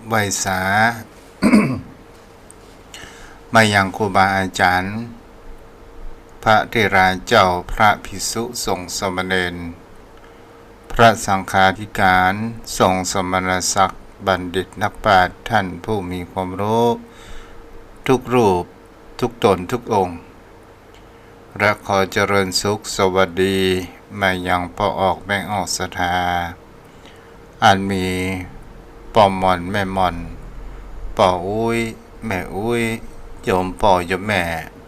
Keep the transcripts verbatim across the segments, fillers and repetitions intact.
ไหว้สา มายังครูบาอาจารย์ พระเถราเจ้า พระภิกษุสงฆ์สามเณร พระสังฆาธิการ สงฆ์สมณศักดิ์ บัณฑิตนักปราชญ์ ท่านผู้มีความรู้ ทุกรูป ทุกตน ทุกองค์ และขอเจริญสุขสวัสดี มายังพ่อออกแม่ออกศรัทธา อันมีป้อมอนแม่มอน ป้ออุ๊ย แม่อุ๊ย โยมป้อโยมแม่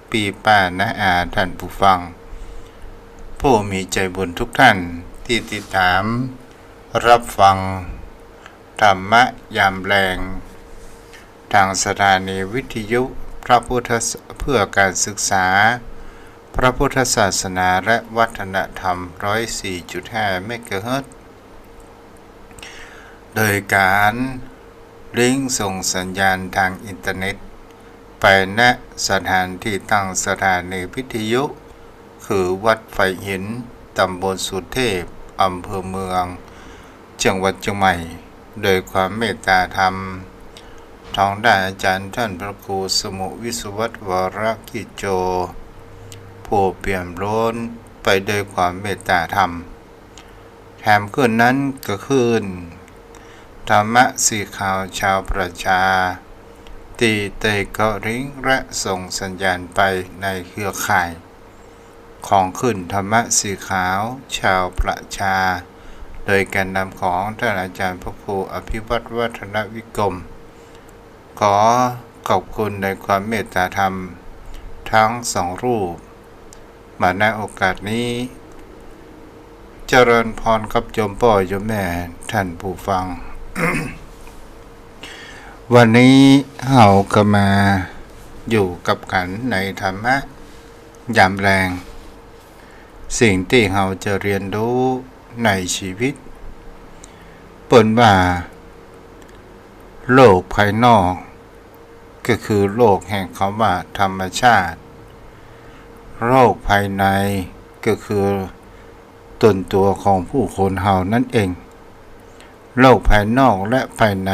ปี้ป้าน้าอา ท่านผู้ฟัง ผู้มีใจบุญทุกท่านที่ติดตาม รับฟัง ธรรมะยามแลง ทางสถานีวิทยุพระพุทธศ- เพื่อการศึกษา พระพุทธศาสนาและวัฒนธรรม ร้อยสี่จุดห้า เมกะเฮิรตซ์ โดยการลิงก์ส่งสัญญาณทางอินเทอร์เน็ต ไปณสถานที่ตั้งสถานีวิทยุ คือวัดไผ่หิน ตำบลสุเทพ อำเภอเมือง จังหวัดเชียงใหม่ โดยความเมตตาธรรม ของท่านอาจารย์ท่านพระครูสมุวิศวัตวรกิจโจ ผู้เปี่ยมล้นไปด้วยความเมตตาธรรม แถมคืนนั้นก็คืน ธรรมะสีขาวชาวประชา ที่ได้ก็ริงและส่งสัญญาณไปในเครือข่าย ของคลื่นธรรมะสีขาวชาวประชา โดยการนำของท่านอาจารย์พระครูอภิวัตรวัฒนวิกรม ขอขอบคุณในความเมตตาธรรมทั้งสองรูป มาในโอกาสนี้ เจริญพรกับโยมป้อโยมแม่ท่านผู้ฟัง วันนี้เฮาก็มาอยู่กับกันในธรรมะยามแลง สิ่งที่เฮาจะเรียนรู้ในชีวิต เปิ้นว่า โลกภายนอก ก็คือโลกแห่งคำว่าธรรมชาติ โลกภายในก็คือตนตัวของผู้คนเฮานั่นเอง โลกภายนอกและภายใน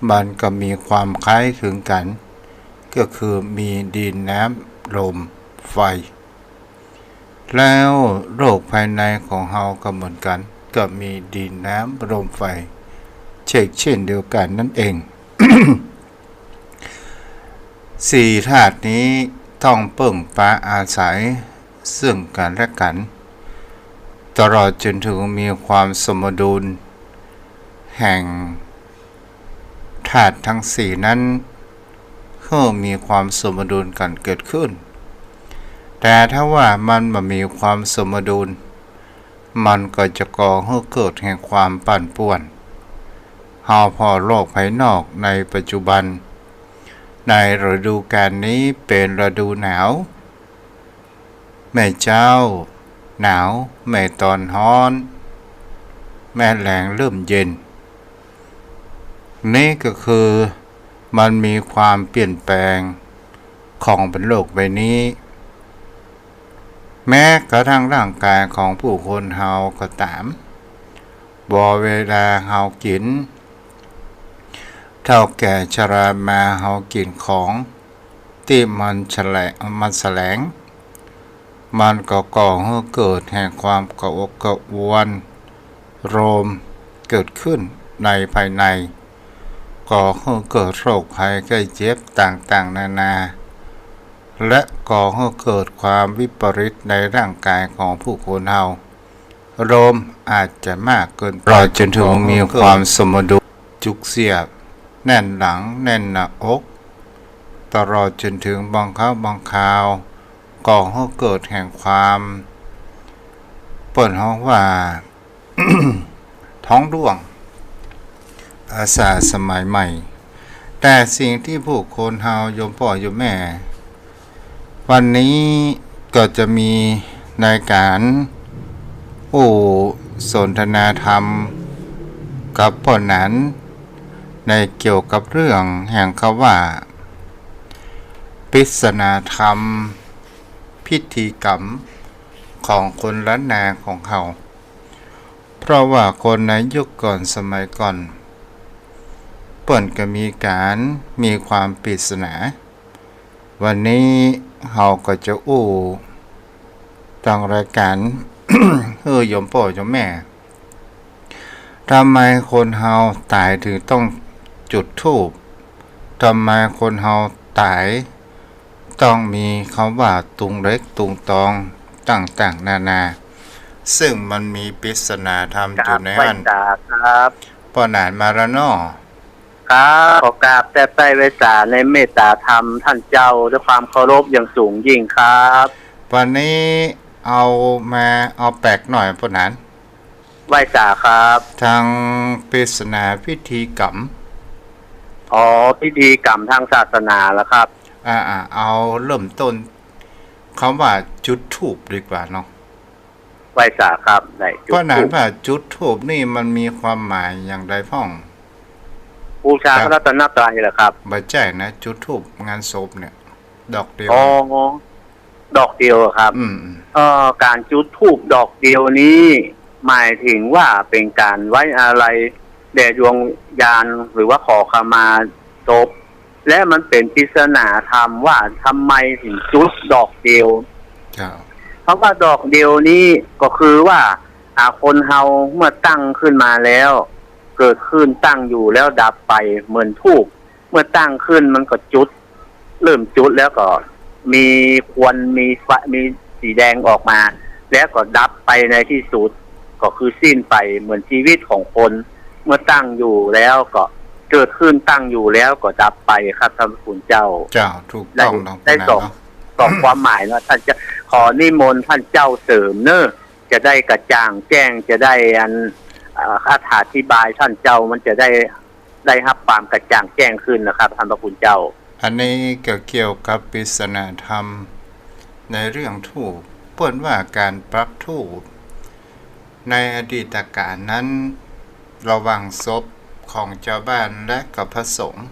มันก็มีความคล้ายคลึงกัน ก็คือมีดินน้ำลมไฟ แล้วโลกภายในของเฮาก็เหมือนกัน ก็มีดินน้ำลมไฟ เช่นเช่นเดียวกันนั่นเอง สี่ธาตุนี้ต้องเพิ่งปาอาศัยซึ่งกันและกัน ตลอดจนถึงมีความสมดุลแห่งธาตุทั้งสี่นั้น เพื่อมีความสมดุลกันเกิดขึ้น แต่ถ้าว่ามันบ่มีความสมดุล มันก็จะก่อให้เกิดแห่งความปั่นป่วน เฮาผ่อโลกภายนอกในปัจจุบัน ในฤดูกาลนี้เป็นฤดูหนาว แม่เจ้าหนาว แม่ตอนฮ้อน แม่แลงเริ่มเย็น นี่ก็คือมันมีความเปลี่ยนแปลงของบนโลกใบนี้ แม้กระทั่งร่างกายของผู้คนเฮาก็ตาม บ่เวลาเฮากิน เฒ่าแก่ชรามาเฮากินของที่มันแฉลง มันแสลง มันก็ก่อให้เกิดแห่งความกระอกกระอวน โรมเกิดขึ้นในภายใน ก่อให้เกิดโรคภัยไข้เจ็บต่างๆนานา และก่อให้เกิดความวิปริตในร่างกายของผู้คนเฮา โรมอาจจะมากเกินไป ตลอดจนถึงมีความสมดุลจุกเสียด แน่นหลัง แน่นหน้าอก ตลอดจนถึงบางครั้งบางคราว ก่อให้เกิดแห่งความ เปิ้นฮ้องว่า ท้องร่วง ภาษาสมัยใหม่ แต่สิ่งที่ผู้คนเฮาโยมป้อโยมแม่ วันนี้ก็จะมีในการอู้สนทนาธรรมกับป้อหนาน ในเกี่ยวกับเรื่องแห่งคำว่า ปริศนาธรรม พิธีกรรมของคนล้านนาของเฮา เพราะว่าคนในยุคก่อนสมัยก่อน เปิ้นก็มีการ มีความปริศนา วันนี้เฮาก็จะอู้ ทางรายการ เฮ้อโยมป้อโยมแม่ ทำไมคนเฮาต๋ายถึงต้องจุดธูป ทำไมคนเฮาต๋าย ต้องมีคำว่าตุงเหล็กตุงตองต่างๆนานา ซึ่งมันมีปริศนาธรรมอยู่ในหั้น ครับ ไหว้สาครับ ป้อหนานมาแล้วเนาะ ครับ ขอกราบแต้ไต้ไหว้สาในเมตตาธรรมท่านเจ้าด้วยความเคารพอย่างสูงยิ่งครับ วันนี้เอามา เอาแปลกหน่อยป้อหนาน ไหว้สาครับ ทางปริศนาพิธีกรรม อ๋อ พิธีกรรมทางศาสนาเหรอครับ อ่าๆ เอาเริ่มต้นคำว่าจุดธูปดีกว่าเนาะ ไหว้สาครับ ได้จุดธูป ป้อหนานว่าจุดธูปนี่มันมีความหมายอย่างใดพ่อง บูชา ครับ พระรัตนตรัยเหรอครับ บ่ใจ้นะ จุดธูปงานศพเนี่ย ดอกเดียว อ๋อ ดอกเดียวครับ อืมๆ เอ่อ การจุดธูปดอกเดียวนี้ หมายถึงว่าเป็นการไว้อาลัยแด่ดวงวิญญาณ หรือว่าขอขมาศพ และมันเป็นปริศนาธรรมว่าทำไมถึงจุดดอกเดียว ครับ คำว่าดอกเดียวนี้ก็คือว่า อ่า คนเฮาเมื่อตั้งขึ้นมาแล้ว เกิดขึ้นตั้งอยู่แล้วดับไปเหมือนธูป เมื่อตั้งขึ้นมันก็จุด เริ่มจุดแล้วก็มีควัน มีไฟ มีสีแดงออกมา แล้วก็ดับไปในที่สุด ก็คือสิ้นไปเหมือนชีวิตของคน เมื่อตั้งอยู่แล้วก็เกิดขึ้นตั้งอยู่แล้วก็ดับไปครับท่านพระคุณเจ้า เจ้า ถูกต้อง ได้ เนาะ ได้ ป้อหนาน สอง เนาะ สองความหมายเนาะ ท่านจะขอนิมนต์ท่านเจ้าเสริมเนอะ จะได้กระจ่างแจ้ง จะได้อัน เอ่อ อธิบายท่านเจ้ามันจะได้ ได้รับความกระจ่างแจ้งขึ้นนะครับท่านพระคุณเจ้า อันนี้ก็เกี่ยวกับปริศนาธรรมในเรื่องธูป เปิ้นว่าการปักธูปในอดีตกาลนั้น ระหว่างศพของชาวบ้านและกับพระสงฆ์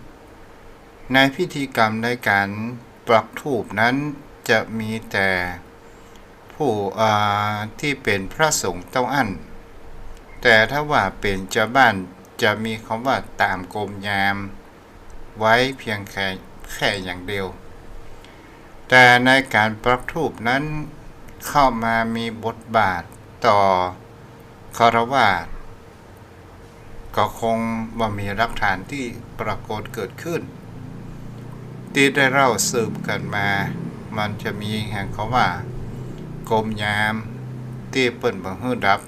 ในพิธีกรรมในการปักธูปนั้นจะมีแต่ผู้ อ่า ที่เป็นพระสงฆ์เต้าอั้น แต่ถ้าว่าเป็นชาวบ้านจะมีคำว่าตามกรมยามไว้เพียงแค่ แค่อย่างเดียว แต่ในการปักธูปนั้นเข้ามามีบทบาทต่อฆราวาส ก็คงบ่มีหลักฐานที่ปรากฏเกิดขึ้น ที่ได้เล่าสืบกันมา มันจะมีแห่งคำว่ากรมยามที่เปิ้นบ่หื้อดับ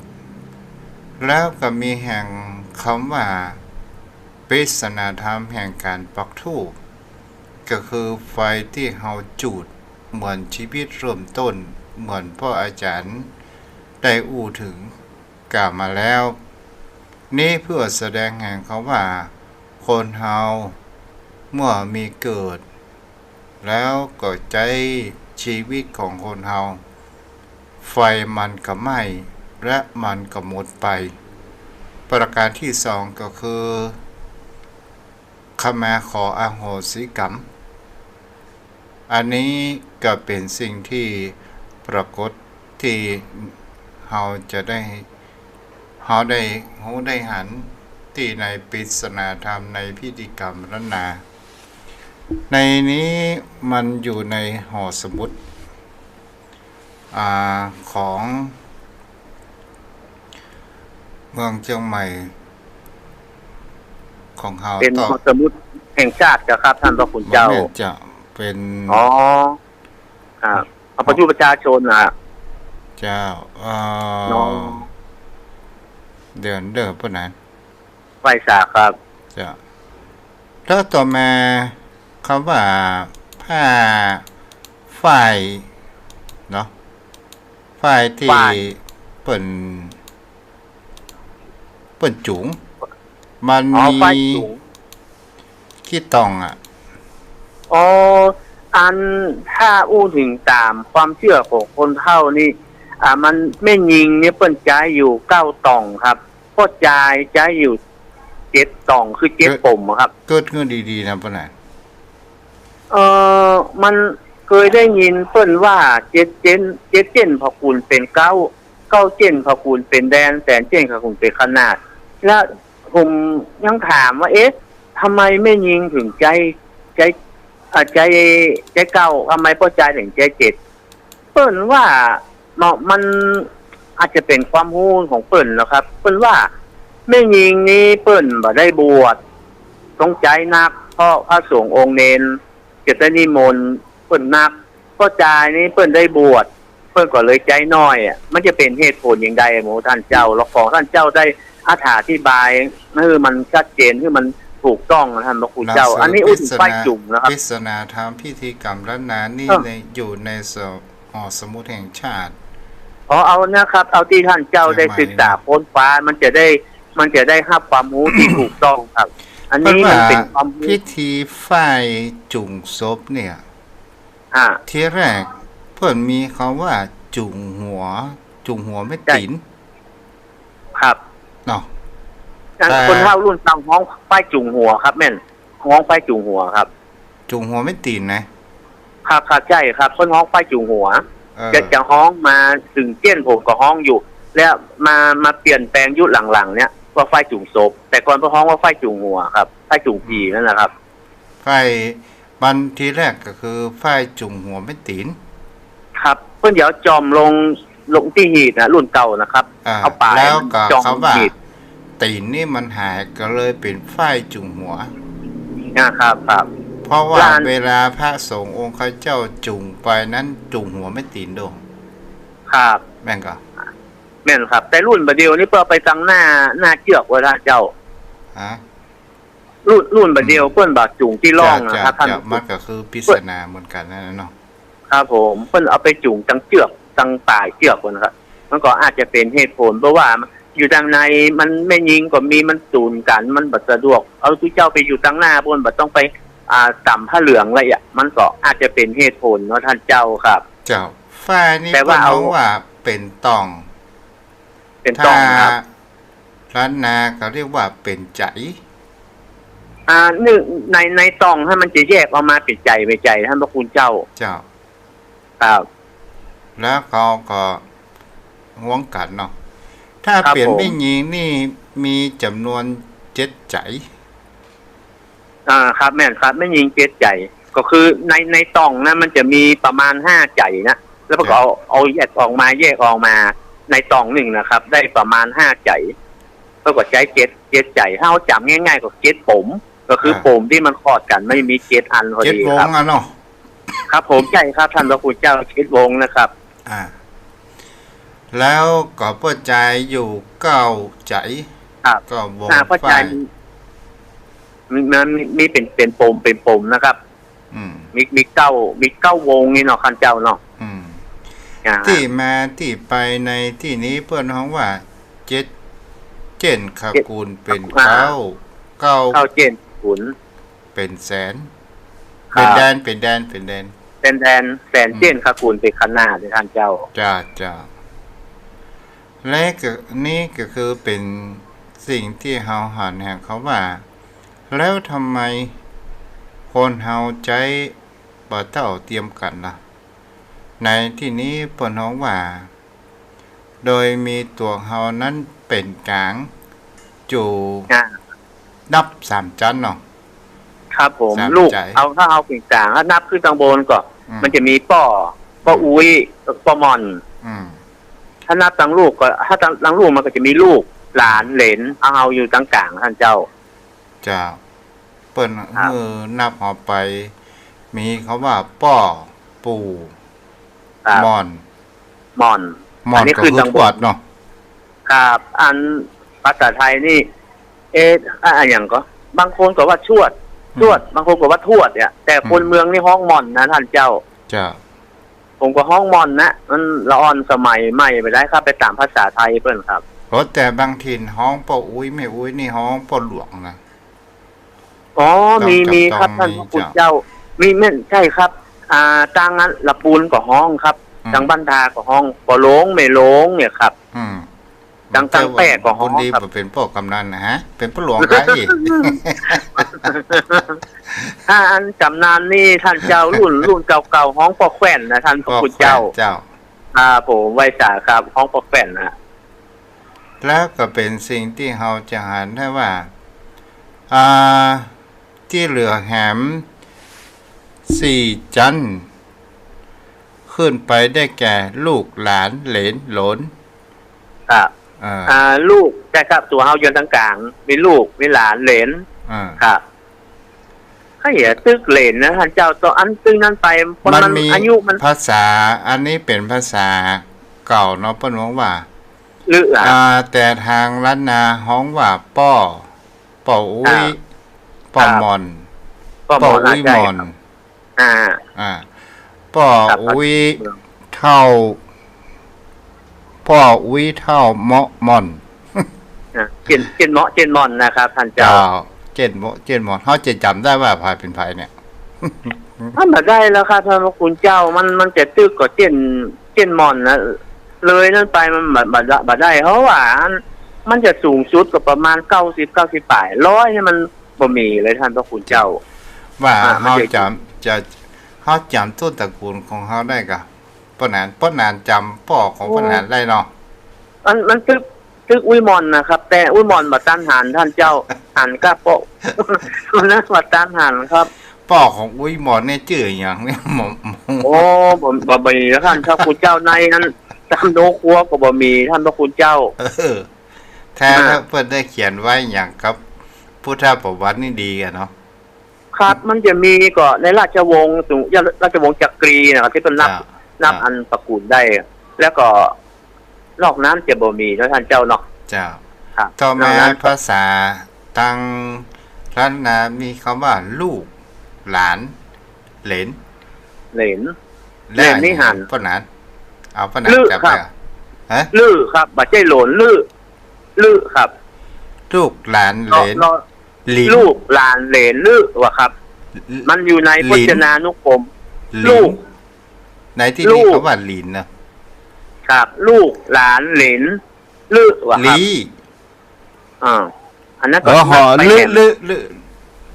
แล้วก็มีแห่งคำว่าปริศนาธรรมแห่งการปักธูป ก็คือไฟที่เฮาจูดเหมือนชีวิตเริ่มต้น เหมือนพ่ออาจารย์ได้อู้ถึง กล่าวมาแล้ว นี้เพื่อแสดงแห่งคำว่า คนเฮาเมื่อมีเกิด แล้วก็ใจ๊ชีวิตของคนเฮา ไฟมันก็ไหม้ และมันก็หมดไป ประการที่สองก็คือ ขมาขออโหสิกรรม อันนี้ก็เป็นสิ่งที่ปรากฏที่เฮาจะได้ เฮาได้ฮู้ได้หันที่ในปริศนาธรรมในพิธีกรรมล้านนา ในนี้มันอยู่ในหอสมุด อ่า ของเมืองเจียงใหม่ของเฮา เป็น ต่อ หอสมุดแห่งชาติครับท่านพระคุณเจ้า บ่แม่นเจ้า เป็น อ๋อ ครับ หอประชุมประชาชนน่ะ เจ้า เอ่อ เนาะ เดือนเด้อ เปิ้นนั้น ไหว้สาครับ เจ้า แล้วต่อมาคำว่าผ้าฝ้ายเนาะ ฝ้ายที่ ฝ้าย เปิ้น เปิ้นจูง มัน อ๋อ มี ฝ้ายจูง ขี้ต่องอะ อ๋อ อันถ้าอู้ถึงตามความเชื่อของคนเฒ่านี่ อ่า มันแม่ญิงเนี่ยเปิ้นใจ๊อยู่เก้าต่องครับ พ่อจายใจ๊อยู่เจ็ดต่อง คือเจ็ด เกิด ป๋มอะครับ เกิดเงินดีๆนะป้อหนาน เอ่อ มันเคยได้ยินเปิ้นว่า เจ็ดเจ๊น เจ็ดเจ๊นพ่อขุนเป็นเก๊า เก๊าเจ๊นพ่อขุนเป็นแดน แสนเจ๊นพ่อขุนเป็นขนาด และผมยังถามว่า เอ๊ะ ทำไมแม่ญิงถึงใจ๊ ใจ๊ อ่า ใจ๊ ใจ๊เก้า ทำไมป้อจายถึงใจ๊เจ็ด เปิ้นว่าเนาะ มันอาจจะเป็นความฮู้ของเปิ้นนะครับ เปิ้นว่าแม่ญิงนี้เปิ้นบ่ได้บวช ต้องใจ๊นัก เพราะพระสงฆ์องค์เณรจะได้นิมนต์เปิ้นนัก ป้อจายนี้เปิ้นได้บวช เปิ้นก็เลยใจ๊น้อยอะ มันจะเป็นเหตุผลอย่างใดหมู่ท่านเจ้า แล้วขอท่านเจ้าได้อธิบายให้มันชัดเจน ให้มันถูกต้องนะท่านพระคุณเจ้า หนังสือ อันนี้อู้ถึง ปริศนา ป้ายจุ่งนะครับ ปริศนาธรรมพิธีกรรมล้านนานี่ เออ ใน อยู่ในส- หอสมุดแห่งชาติ อ๋อ เอานะครับ เอาที่ท่านเจ้า เชียงใหม่ ได้ศึกษา นะ ค้นคว้า มันจะได้ มันจะได้รับความรู้ที่ถูกต้องครับ อันนี้ เปิ้นว่า มันเป็นความรู้ พิธีฝ้ายจุ่งศพเนี่ย อ่า ทีแรกเปิ้นมีคำว่าจุ่งหัว จุ่งหัวแม่ ใช่ ตี๋น ครับ เนาะ อัน แต่ คนเฒ่ารุ่นเก่าฮ้องฝ้ายจุ่งหัวครับ แม่น ฮ้องฝ้ายจุ่งหัวครับ จุ่งหัวแม่ตี๋นนะ ครับ ครับ ใช่ครับ เปิ้นฮ้องฝ้ายจุ่งหัว เออ จะ จะฮ้องมา ถึงเจี้ยนผมก็ฮ้องอยู่ แล้วมา มาเปลี่ยนแปลงยุคหลังๆ เนี่ย ว่าฝ้ายจุ่งศพ แต่ก่อนเปิ้นฮ้องว่าฝ้ายจุ่งหัวครับ ฝ้ายจุ่งผีนั่นแหละครับ ฝ้าย บันทีแรกก็คือฝ้ายจุ่งหัวแม่ตี๋น ครับ เปิ้นเดี๋ยวจอมลง ลงที่หีดนะ รุ่นเก่านะครับ อ่า เอาปลาย แล้วก็ จอม คำว่า หีด ตี๋นนี่มันหายก็เลยเป็นฝ้ายจุ่งหัว อ่า ครับ ครับ เพราะว่า ร้าน เวลาพระสงฆ์องค์ข้าเจ้าจุ่งไปนั้นจุ่งหัวแม่ตี๋นโด ครับ แม่นก็ แม่นครับ แต่รุ่นบ่าเดี่ยวนี้เปิ้นเอาไปตังหน้า หน้าเจือกไว้ละเจ้า ฮะ รุ่น รุ่นบ่าเดี่ยว อืม เปิ้นบ่าจุ่งที่ร่อง เจ้า นะครับ เจ้า ท่าน เจ้า มันก็คือปริศนาเหมือนกันนั่นน่ะเนาะ ครับผม เปิ้นเอาไปจุ่งตังเจือก ตังปลายเจือกพุ้นครับ มันก็อาจจะเป็นเหตุผล เพราะว่าอยู่ตังในมันแม่ญิงก็มี มันตูนกัน มันบ่สะดวก เอาตุ๊เจ้าไปอยู่ตังหน้าพุ้น บ่ต้องไป อ่า ตำผ้าเหลืองละเอียด มันก็อาจจะเป็นเหตุผลเนาะท่านเจ้าครับ เจ้า ฝ้ายนี่ แต่ว่า เปิ้นฮ้อง เอา ว่าเป็นต่อง เป็นต่องครับ ถ้าล้านนาเขาเรียกว่าเป็นใจ๋ อ่า ใน ใน ในต่องให้มันจะแยกออกมาเป็นใจ๋ เป็นใจ๋ ท่านพระคุณเจ้า เจ้า ครับ แล้วเขาก็ฮ้องกันเนาะ ถ้า ครับ เปลี่ยน ผม แม่ญิงนี่มีจำนวนเจ็ดใจ๋ อ่า ครับ แม่นครับ แม่ญิงเจ็ดใจ๋ ก็คือใน ในต่องนะ มันจะมีประมาณห้าใจ๋นะ แล้วก็ ครับ เอา เอาแยกออกมา แยกออกมา ในต่องหนึ่งนะครับ ได้ประมาณห้าใจ๋ แล้วก็ใจ๊เจ็ด เจ็ดใจ๋ ถ้าเอาจ๋ำง่ายๆ ก็เจ็ดป๋ม ก็คือ อ่า ป๋มที่มันขอดกัน มันมีเจ็ดอันพอดีครับ เจ็ดวงอะเนาะ ครับผม ใช่ครับ ท่านพระคุณเจ้า เจ็ดวงนะครับ อ่า แล้วก็ป้อจายอยู่เก้าใจ๋ ครับ เก้าวง อ่า ป้อจาย ฝ้าย มี มี มีเป็น เป็นป๋ม เป็นป๋มนะครับ อืม มี มีเก้า มีเก้าวงนี่เนาะ ท่านเจ้าเนาะ อืม อ่า ตี้มาตี้ไปในตี้นี้เปิ้นฮ้องว่า เจ็ดเจี้ยนขกูลเป็น เจ็ด อ่า เก้า เก้า เก้าเจี้ยนขกูล เป็นแสน ครับ เป็นแดน เป็นแดน เป็นแดน เป็นแดน แสน อืม เจี้ยนขกูลเป็นขนาดเลยท่านเจ้า จ้า จ้า และก็ นี่ก็คือเป็นสิ่งที่เฮาหันแหงเขาว่า แล้วทำไมคนเฮาใจ๊บ่เต้าเตียมกันล่ะ ในตี้นี้เปิ้นฮ้องว่า โดยมีตั๋วเฮานั้นเป๋นก๋าง จู๋ อ่า นับสามจั๊นเนาะ ครับผม สามใจ๋ ลูก เอา ถ้าเอาเป๋นก๋าง ถ้านับขึ้นตังบนก็ อืม มันจะมีป้อ ป้ออุ๊ย ป้อหม่อน อืม ถ้านับตังลูกก็ ถ้าตัง ตังลูกมันก็จะมีลูก หลาน เหลน เอา เอาอยู่ตังก๋าง ท่านเจ้า เจ้า เปิ้น ครับ หื้อนับเอาไป มีคำว่าป้อ ปู่ ครับ หม่อน หม่อน หม่อน อันนี้ ก็คือ ขึ้นตังบน ทวดเนาะ ครับ อันภาษาไทยนี่ เอ๊ะ อะ อะหยังก็ บางคนก็ว่าชวด อืม ชวด บางคนก็ว่าทวดเนี่ย แต่ อืม คนเมืองนี่ฮ้องหม่อนนะท่านเจ้า เจ้า ผมก็ฮ้องหม่อนนะ มันละอ่อนสมัยใหม่ไปได้ครับ ไปตามภาษาไทยเปิ้นครับ โอ้ แต่บางถิ่นฮ้องป้ออุ๊ย แม่อุ๊ย นี่ฮ้องป้อหลวงนะ อ๋อ มี มีครับ ท่านพระคุณเจ้า มี แม่น ใช่ครับ อ่า ตางนั้นละปูนก็ฮ้องครับ อืม ตางบ้านทาก็ฮ้อง ป้อหลวง แม่หลวงเนี่ยครับ อืม ตาง ตางแป้ก็ฮ้องครับ คนดีบ่เป็นป้อกำนันนะฮะ เป็นป้อหลวงได้อีก ถ้าอันกำนันนี่ท่านเจ้ารุ่น รุ่นเก่าๆ ฮ้องป้อแขวนนะท่านพระคุณเจ้า ป้อแขวนเจ้า ครับผม ไหว้สาครับ ฮ้องป้อแขวนนะ แล้วก็เป็นสิ่งที่เฮาจะหันได้ว่า อ่า ตี้เหลือแหม สี่จั้น ขึ้นไปได้แก่ลูกหลานเหลนหลน ครับ อ่า อ่า ลูก ใช่ครับ ตัวเฮายืนตางกลาง มีลูก มีหลาน เหลน อ่า ครับ ใครอะตึกเหลนนะท่านเจ้า ตัวอันตึกนั้นไป เพราะ มัน มัน มี อายุมัน ภาษา อันนี้เป็นภาษาเก่าเนาะ เปิ้นฮ้องว่า หรืออ่ะ อ่า แต่ทางล้านนาฮ้องว่าป้อ ป้ออุ้ย อ่า ป้อหม่อน ป้อหม่อน ป้ออุ้ย อ่าใช่ หม่อน ครับ อ่า อ่า ป้อ ครับ อุ้ย เฒ่า ป้ออุ้ยเฒ่าเมาะหม่อน อ่ะเจียน เจียนเมาะ เจียนหม่อนนะครับ ท่านเจ้า เจ้า เจ้นเมาะ เจ้นหม่อน เฮาจะจ๋ำได้ว่าใผเป็นใผเนี่ย มันบ่ได้แล้วครับ ท่านพระคุณเจ้า มัน มันจะตึกก็เจียน เจียนหม่อนนะ เลยนั้นไปมันบ่ บ่ได้ บ่ได้ เพราะว่าอัน มันจะสูงสุดก็ประมาณเก้าสิบ เก้าสิบปลาย ร้อยนี่มันบ่มีเลย ท่านพระคุณเจ้า ว่า อ่า เฮาจ๋ำ จะ เฮาจ๋ำต้นตระกูลของเฮาได้กะ ป้อหนาน ป้อหนานจ๋ำป้อของป้อหนานได้เนาะ มัน มันตึก ตึกอุ้ยหม่อนนะครับ แต่อุ้ยหม่อนบ่ตันหัน ท่านเจ้า หันกะโปะ มันนั้นบ่ตันหันครับ ป้อของอุ้ยหม่อนเนี่ยจื้อหยังเนี่ย หม่อน โอ้ บ่ บ่มีแล้ว ท่านพระคุณเจ้า ในนั้น ตำโนครัวก็บ่มี ท่านพระคุณเจ้า เออ แท้ อ่า ถ้าเปิ้นได้เขียนไว้หยังกับพุทธประวัตินี่ดีอะเนาะ ครับ มันจะมีก็ในราชวงศ์สุ ราชวงศ์จักรีนะครับ ที่เปิ้นนับ เจ้า นับ เจ้า อันตระกูลได้ แล้วก็นอกนั้นจะบ่มีเนาะ ท่านเจ้าเนาะ เจ้า ครับ ต่อมาน อกนั้น ภาษาตังล้านนามีคำว่าลูก หลาน เหลน เหลน และ เหลนนี่หัน ป้อหนาน เอาป้อหนาน ลือ จับ ครับ ได้อะ ฮะ ลือครับ บ่ใช่หลน ลือ ลือครับ ลูกหลานเหลน ลอ หลิน ลูกหลานเหลน ลือ ว่าครับ มันอยู่ใน หลิน พจนานุกรม หลิน ลูก ในที่ ลู นี้ ก คำว่าหลินนะ ครับ ลูกหลานเหลน ลือ ว่าครับ ลี อ่า อันนั้น เออ หอ ไป ลื แหม ลื ลื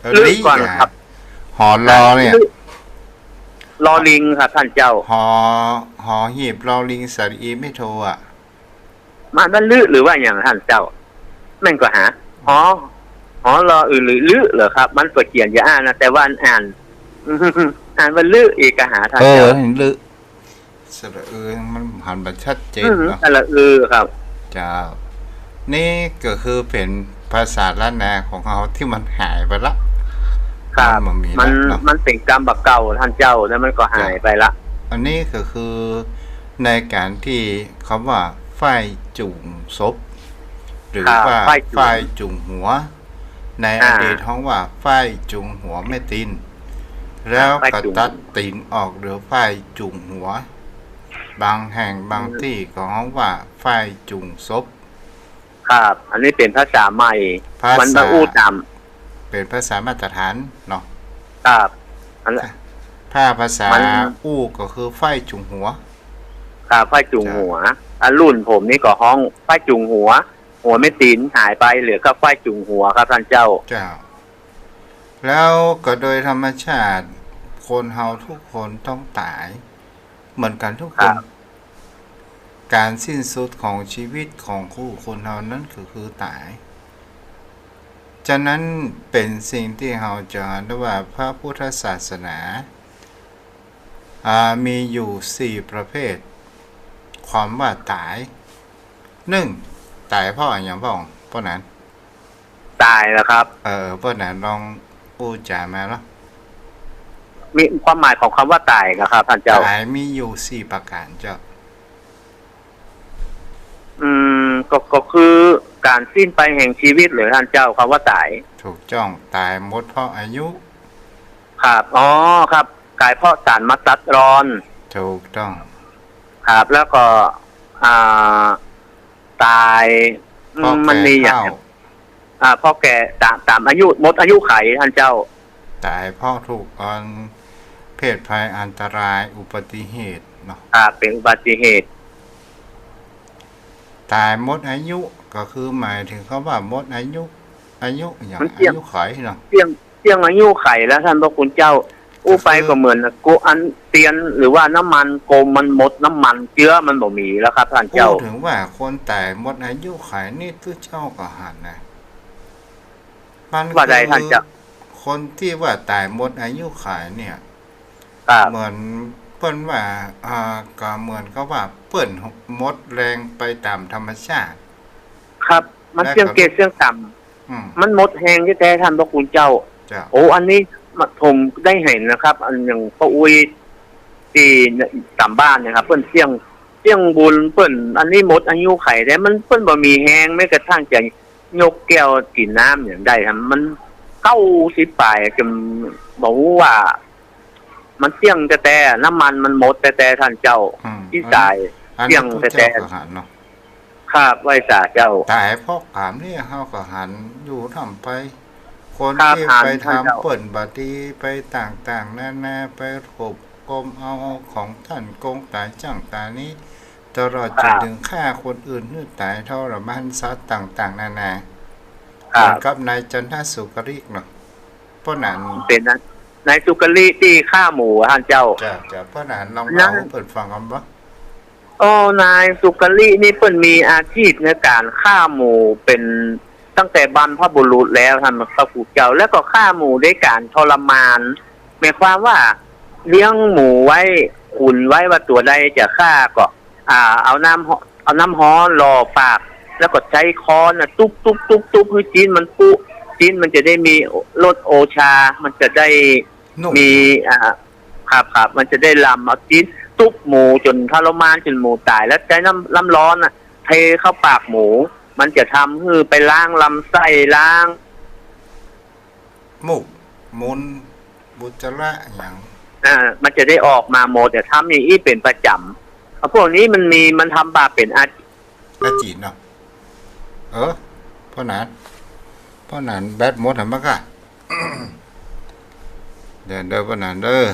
เออ ลื ลี ก่อน อ่ะ ครับ หอลอเนี่ย ลื ลอลิงครับ ท่านเจ้า หอ หอหีบลอลิงสระอีไม่โทอ่ะ มันมันลือหรือว่าอย่าง ท่านเจ้า แม่นก็หา อ๋อ อ๋อ ลออือหรือลือเหรอครับ มันก็เขียนอย่าอ่านนะ แต่ว่าอ่าน อ่านว่าลืออีกก็หา ท่าน เออ เจ้า เห็นลือ สระเออ มันหันมาชัดเจน อืม เนาะ สระเออครับ เจ้า นี่ก็คือเป็นภาษาล้านนาของเราที่มันหายไปละ ครับ มันบ่มี มัน ละเนาะ มันเป็นกรรมบาปเก่า ท่านเจ้า แล้วมันก็หายไปละ อันนี้ก็คือในการที่คำว่าฝ้ายจุ่งศพ หรือ ครับ ว่า ฝ้ายจุ่ง ฝ้ายจุ่งหัว ในอ อ่า ดีตฮ้องว่าฝ้ายจุ่งหัวแม่ตีน แล้ว ฝ้าย ก็ จุ่ง ตัดตีนออกเหลือฝ้ายจุ่งหัว บางแห่งบาง อืม ที่ก็ฮ้องว่าฝ้ายจุ่งศพ ครับ อันนี้เป็นภาษาใหม่ ภาษา มันมาอู้ตาม เป็นภาษามาตรฐานเนาะ ครับ อันละ ถ้าภาษา มัน อู้ก็คือฝ้ายจุ่งหัว ครับ ฝ้ายจุ่งหัว อ่ะ รุ่นผมนี่ก็ฮ้องฝ้ายจุ่งหัว หัวแม่ตีนหายไป เหลือก็ฝ้ายจุ่งหัวครับ ท่านเจ้า เจ้า แล้วก็โดยธรรมชาติ คนเฮาทุกคนต้องตาย เหมือนกันทุกคน ครับ การสิ้นสุดของชีวิตของคู่คนเฮานั้นก็คือตาย ฉะนั้นเป็นสิ่งที่เราจะเรียกว่าพระพุทธศาสนา อ่า มีอยู่สี่ประเภท ความว่าตาย หนึ่ง ตายเพราะอะหยังพ่อ ป้อหนาน ตายแล้วครับ เออ ป้อหนานลองอู้จ๋ามาเนาะ มีความหมายของคำว่าตายนะครับ ท่านเจ้า ตายมีอยู่สี่ประการเจ้า อืม ก็ ก็คือการสิ้นไปแห่งชีวิตเหรอ ท่านเจ้า คำว่าตาย ถูกต้อง ตายหมดเพราะอายุ ครับ อ๋อ ครับ ตายเพราะสารมาตัดรอน ถูกต้อง ครับ แล้วก็ อ่า ตาย อืม เพราะ มันมี แก่ อย่าง เฒ่า อ่า เพราะแก่ ตาม ตามอายุ หมดอายุไข ท่านเจ้า ตายเพราะถูกอัน เพศภัยอันตรายอุบัติเหตุเนาะ ครับ เป็นอุบัติเหตุ ตายหมดอายุก็คือหมายถึงคำว่าหมดอายุ อายุอย่าง มันเสี่ยง อายุไขเนาะ เสี่ยง เสี่ยงอายุไขแล้ว ท่านพระคุณเจ้า อู้ไป ก็คือ ก็เหมือนโกอันเตียน หรือว่าน้ำมันกลมมันหมดน้ำมัน เจือมันบ่มีแล้วครับ ท่าน พู เจ้า ดถึงว่าคนตายหมดอายุไขนี่ตู้เจ้าก็หันนะ มัน ว่าใด คือ ท่านเจ้า คนที่ว่าตายหมดอายุขัยเนี่ย ครับ เหมือนเปิ้นว่า อ่า ก็เหมือนกับว่าเปิ้นหมดแรงไปตามธรรมชาติ ครับ มัน และ เสี่ยงเกตเสี่ยงต่ำ อืม มันหมดแฮงแท้ๆ ท่านพระคุณเจ้า เจ้า โอ้ อันนี้มาผมได้เห็นนะครับ อันอย่างป้าอุ้ยที่ตามบ้านนะครับ เปิ้นเสี่ยง เสี่ยงบุญ เปิ้น อันนี้หมดอายุขัยแล้ว มัน เปิ้นบ่มีแฮงแม้กระทั่งจะยกแก้วกินน้ำอย่างใดครับ มันเก้าสิบปลาย จนบ่ฮู้ว่า มันเสี่ยงแท้ๆ น้ำมันมันหมดแท้ๆ ท่านเจ้า อืม ที่ตาย อัน เสี่ยง นี้ผู้ แท้ๆ เจ้าก็หันเนาะ ครับ ไหว้สาเจ้า ตายเพราะกรรมนี่เฮาก็หันอยู่นำไป คน ครับ ที่ หัน ไป ท่าน ทำ เจ้า เปิ้นบ่ดีไปต่างๆ นานา ไปโขบกลมเอาของท่านกงตายจั่งตายนี้ ตลอดจน ครับ ถึงฆ่าคนอื่นหื้อตายทรมานสัตว์ต่างๆ นานา ครับ เหมือนกับนายจันทสุกริกเนาะ เพราะนั้น เป็นนะ นายสุกริที่ฆ่าหมู ท่านเจ้า เจ้า เจ้า เพราะนั้นลอง นั่ เล่าน ให้เปิ้นฟังกันบ่ โอ้ นายสุกรินี่เปิ้นมีอาชีพในการฆ่าหมูเป็นตั้งแต่บรรพบุรุษแล้ว ท่านพระคุณเจ้า แล้วก็ฆ่าหมูด้วยการทรมาน หมายความว่าเลี้ยงหมูไว้ ขุนไว้ว่าตัวใดจะฆ่าก็ อ่า เอาน้ำ เอาน้ำฮ้อนหล่อปาก แล้วก็ใช้ค้อนน่ะตุ๊บตุ๊บตุ๊บตุ๊บให้ชิ้นมันปุ ชิ้นมันจะได้มีรสโอชา มันจะได้ นุ่ม มี อ่า ครับ ครับ มันจะได้ลำเอาชิ้นตุ๊บหมูจนทรมานจนหมูตาย แล้วใช้น้ำ น้ำร้อนน่ะ เทเข้าปากหมู มันจะทำให้ไปล้างลำไส้ ล้าง มูก มูตร อุจจาระอย่าง อ่า มันจะได้ออกมาหมด แต่ทำอย่างนี้เป็นประจำ เอาพวกนี้มันมี มันทำบาปเป็นอา อาจีนเนาะ เออ เพราะนั้น เพราะนั้นแบตหมดหันมากะ เดี๋ยวเด้อ เพราะนั้นเด้อ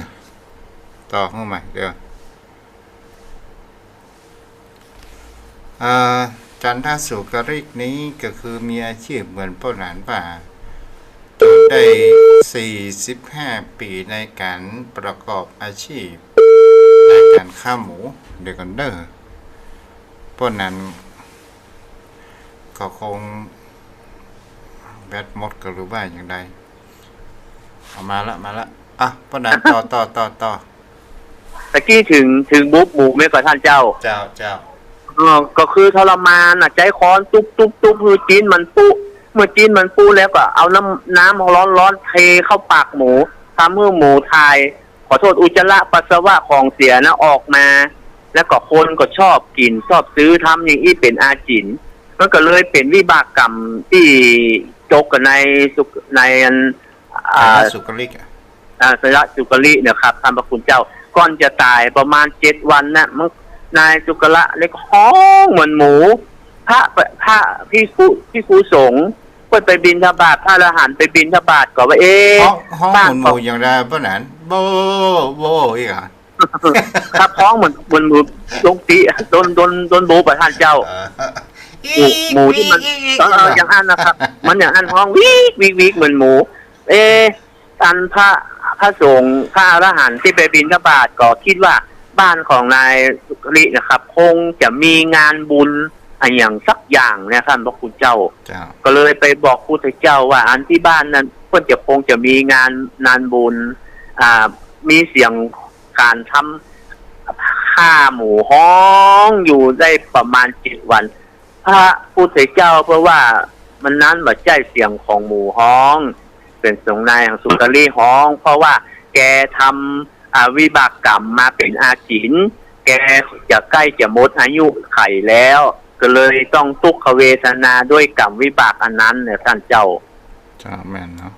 ต่อเข้าใหม่เด้อ อ่า จันทสุกริกนี้ก็คือมีอาชีพเหมือนป้อหนานว่า จนได้สี่สิบห้าปีในการประกอบอาชีพ ในการฆ่าหมู เดี๋ยวกันเด้อ ป้อหนานก็คงแบตหมดก็หรือว่าอย่างใด เอามาละ มาละ อ่ะ ป้อหนาน ต่อ ต่อ ต่อ ต่อ ตะกี้ถึง ถึงบุบหมูไหมก่อนท่านเจ้า เจ้า เจ้า เออ ก็คือทรมานน่ะ ใช้ค้อนตุ๊บตุ๊บตุ๊บ เมื่อชิ้นมันปุ เมื่อชิ้นมันปุแล้วก็เอาน้ำ น้ำร้อนร้อนเทเข้าปากหมู ทำให้หมูถ่าย ขอโทษ อุจจาระปัสสาวะของเสียนะออกมา แล้วก็คนก็ชอบกิน ชอบซื้อ ทำอย่างนี้เป็นอาจิน มันก็เลยเป็นวิบากกรรมที่จกกันในสุก ในอัน อ่า จันทสุกริกอะ อ่า สยะสุกรินะครับ ท่านพระคุณเจ้า ก่อนจะตายประมาณเจ็ดวันนะ มัน นายสุกระเล็กฮ้องเหมือนหมู พระ พระภิกษุ ภิกษุสงฆ์ เพิ่นไปบิณฑบาต พระอรหันต์ไปบิณฑบาต ก็ว่า เอ๊ะ ฮ้อง ฮ้อง บ้าน เหมือนหมูอย่างใดป้อหนาน โบ โบ อีกอ่ะ ครับ ฮ้องเหมือน เหมือนหมู โดนตี โดน โดน โดนโบประทานเจ้า เออ หมู หมูที่มัน เออ อย่างอั้นนะครับ มันอย่างอั้นฮ้องวิกวิกวิกเหมือนหมู เอ๊ะ อันพระ พระสงฆ์ พระอรหันต์ที่ไปบิณฑบาต ก็คิดว่าบ้านของนายสุกรินะครับ คงจะมีงานบุญอะหยังสักอย่างเนี่ย ท่านพระคุณเจ้า เจ้า ก็เลยไปบอกพุทธเจ้าว่า อันที่บ้านนั้นเพิ่นจะคงจะมีงาน งานบุญ อ่า มีเสียงการทำฆ่าหมูฮ้องอยู่ได้ประมาณเจ็ดวัน พระพุทธเจ้าเพิ่นว่ามันนั้นบ่ใจ้เสียงของหมูฮ้อง เป็นสงฆ์นายของสุกริฮ้อง เพราะว่าแกทำ อ่า วิบากกรรมมาเป็นอาจิน แกจะใกล้จะหมดอายุไขแล้ว ก็เลยต้องทุกขเวทนาด้วยกรรมวิบากอันนั้นเนี่ย ท่านเจ้า เจ้า แม่นเนาะ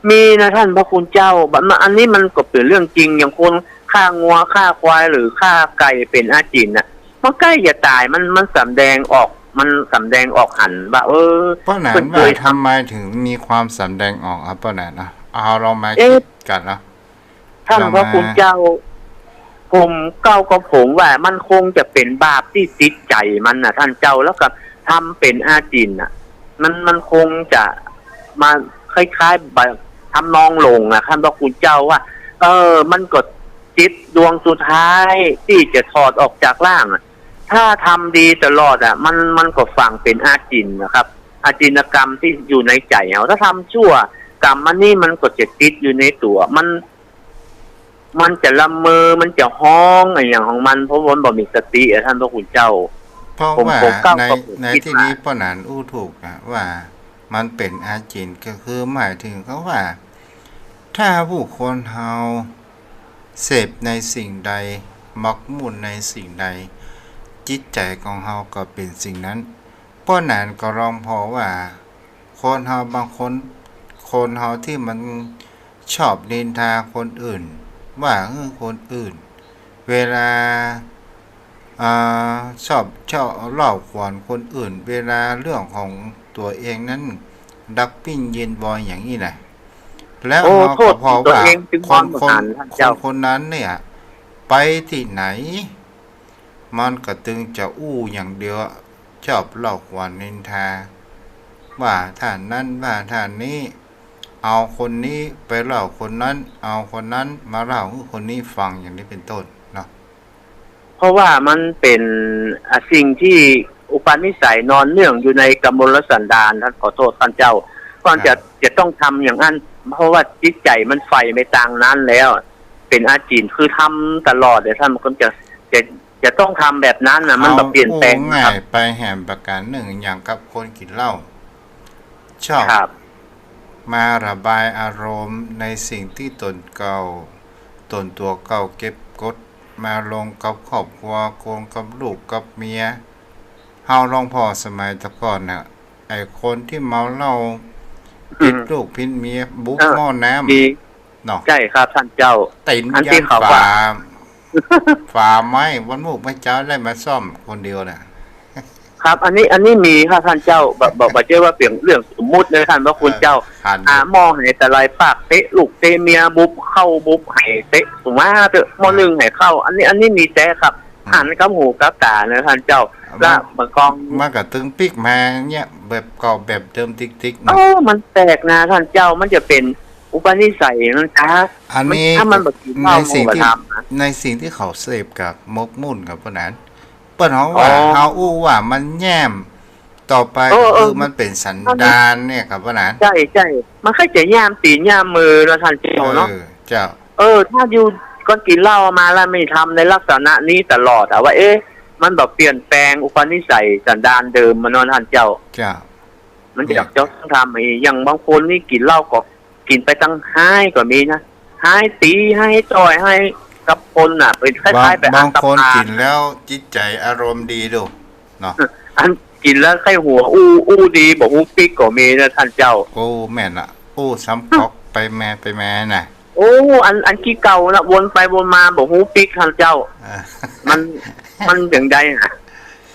มีนะท่านพระคุณเจ้า บะ อันนี้มันก็เป็นเรื่องจริง อย่างคนฆ่างัวฆ่าควายหรือฆ่าไก่เป็นอาจินน่ะ มันใกล้จะตาย มัน มันสำแดงออก มันสำแดงออกหันว่า เออ ป้อหนาน เพิ่นเค ว่าย ทำไมถึงมีความสำแดงออกครับป้อหนานนะ เอาลองมา เอ๊ะ คิดกันนะ ท่านพระคุณเจ้า ผมเก้าก็ผมว่ามันคงจะเป็นบาปที่ติดใจมันนะท่านเจ้า แล้วก็ทำเป็นอาจินน่ะ มัน มันคงจะมาคล้ายๆแบบทำนองหลงนะท่านพระคุณเจ้าว่า เออ มันก็จิตดวงสุดท้ายที่จะถอดออกจากร่างอะ ถ้าทำดีตลอดอ่ะ มัน มันก็ฝังเป็นอาจินนะครับ อาจินกรรมที่อยู่ในใจเรา ถ้าทำชั่ว กรรมอันนี้มันก็จะติดอยู่ในตัว มัน มันจะละเมอ มันจะฮ้องอะหยังของมัน เพราะว่ามันบ่มีสติอะท่านพระคุณเจ้า เพราะ ผม ว่า ผมก้าว ใน เข้าไป ใน คิด ที่ ว่า นี้ป้อหนานอู้ถูกนะว่ามันเป็นอาจิน ก็คือหมายถึงเขาว่า ถ้าบุคคลเฮาเสพในสิ่งใด หมกมุ่นในสิ่งใด จิตใจของเฮาก็เป็นสิ่งนั้น ป้อหนานก็ลองพอว่า คนเฮาบางคน คนเฮาที่มันชอบนินทาคนอื่น ว่าเออคนอื่น เวลา อ่า ชอบเล่าขวัญคนอื่น เวลาเรื่องของตัวเองนั้นดักปิ้นยินบอยอย่างนี้นะ แล้ว โอ้ เฮา โท ก็ ษ พอ ตัว ว่า เองจึง คน มอง คน หันท่าน คน เจ้า คนนั้นเนี่ย ไปที่ไหน มันก็ตึงจะอู้อย่างเดียว ชอบเล่าขวัญนินทา ว่าท่านนั้นว่าท่านนี้ เอาคนนี้ไปเล่าคนนั้น เอาคนนั้นมาเล่าให้คนนี้ฟังอย่างนี้เป็นต้นเนาะ เพราะว่ามันเป็น อ่ะ สิ่งที่อุปนิสัยนอนเนื่องอยู่ในกมลสันดาน ท่านขอโทษท่านเจ้า ก็จะ ครับ จะต้องทำอย่างนั้น เพราะว่าจิตใจมันใฝ่ไปตางนั้นแล้ว เป็นอาจินคือทำตลอดเลยท่าน มันก็จะ จะ จะต้องทำแบบนั้นน่ะ มัน เอา บ่เปลี่ยนแปลง อู้ง่าย ครับ ไปแหมประการหนึ่งอย่างกับคนกินเหล้า ชอบ ครับ มาระบายอารมณ์ในสิ่งที่ตนเก่า ตนตัวเก่าเก็บกดมาลงกับครอบครัว ลงกับลูกกับเมีย เฮาลองพอสมัยแต่ก่อนน่ะ ไอ้คนที่เมาเหล้า อืม ผิดลูกผิดเมีย บุก เออ หม้อน้ำ มี เนาะ ใช่ครับท่านเจ้า ตีน อันที่ ยัน เขา ฝา ว่า ฝาไม้ วันมุกไม่เจ้าได้มาซ่อมคนเดียวน่ะ ครับ อันนี้ อันนี้มีครับท่านเจ้า บ่ บ่ บ่ใช่ว่าเป็นเรื่องสมมุตินะท่านพระคุณเจ้า เออ หัน อ่า หม้อไหตะไลปากเตะลูกเตะเมีย บุบเข้าบุบไหเตะ สมมาเถอะ หม้อนึ่งไหเข้า อันนี้ อันนี้มีแต๊ครับ อืม หันกับหูกับตานะท่านเจ้า มัน และบางกอง มันก็ตึงปิ๊กมาเนี่ย แบบเก่าแบบเดิมติ๊กๆ เนาะ โอ้ มันแปลกนะท่านเจ้า มันจะเป็นอุปนิสัยมันครับ อันนี้ มัน ถ้ามันบ่กินเหล้า ในสิ่งที่ มันก็ทำนะ ในสิ่งที่เขาเสพกับหมกมุ่นกับพวกนั้น เปิ้นเฮาว่า อ๋อ เฮาอู้ว่ามันแย่ม ต่อไป เออ ก็คือ เออ มันเป็นสันดานเนี่ยครับพวกนั้น ใช่ ใช่ มันค่อยจะย่ามตีนย่ามมือแล้วท่านเจ้าเนาะ เออ เจ้า เออ ถ้าอยู่ก็กินเหล้ามาแล้วไม่ทำในลักษณะนี้ตลอดอะ ว่า เอ๊ะ มันแบบเปลี่ยนแปลงอุปนิสัยสันดานเดิมมาเนาะท่านเจ้า เจ้า มันจะ เนี่ย อยากจะทำไอ้ อย่างบางคนนี่กินเหล้าก็กินไปตั้งห้ายก็มีนะ ห้ายตี ห้ายต่อย ห้ายกับคนน่ะ เป็นคล้ายๆ บาง แบบ บางคน อันตพาล กินแล้วจิตใจอารมณ์ดีดู เนาะ อันกินแล้วใครหัวอู้ อู้ดี บอกอู้ปิ๊กก็มีนะท่านเจ้า โอ้ แม่นละ อู้ซ้ำก๊อกไปแม่ไปแม่น่ะ โอ้ อัน อันขี้เก่านะ วนไปวนมาบอกอู้ปิ๊กท่านเจ้า อ่า มัน มันอย่างใดน่ะ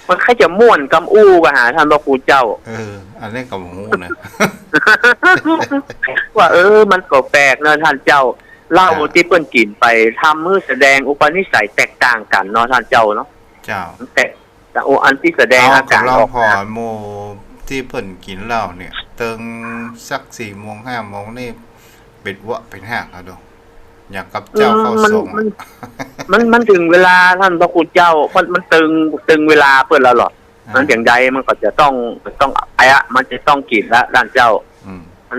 มันใครจะม่วนกำอู้ก็หาท่านพระครูเจ้า เออ อันนี้ก็บ่ฮู้นะ ว่า เออ มันก็แปลกนะท่านเจ้า เหล้า จ้ะ ที่เปิ้นกินไป ทำให้แสดงอุปนิสัยแตกต่างกันเนาะท่านเจ้าเนาะ เจ้า แต่ แต่โอ อันที่แสดง เอา อาการ ก็ลอง ออก พอ มา หมู่ที่เปิ้นกินเหล้าเนี่ย เติงสักสี่โมงห้าโมงนี่ เป็นวะเป็นแห้งแล้วเนาะ อย่างกับเจ้า อืม เข้า มัน สงฆ์ มัน อะ มัน มันถึงเวลาท่านพระคุณเจ้า มัน มันตึง ตึงเวลาเปิ้นแล้วเหรอ อ่า มันอย่างใดมันก็จะต้อง ต้อง ไอ้อะ มันจะต้องกินละท่านเจ้า อืม มัน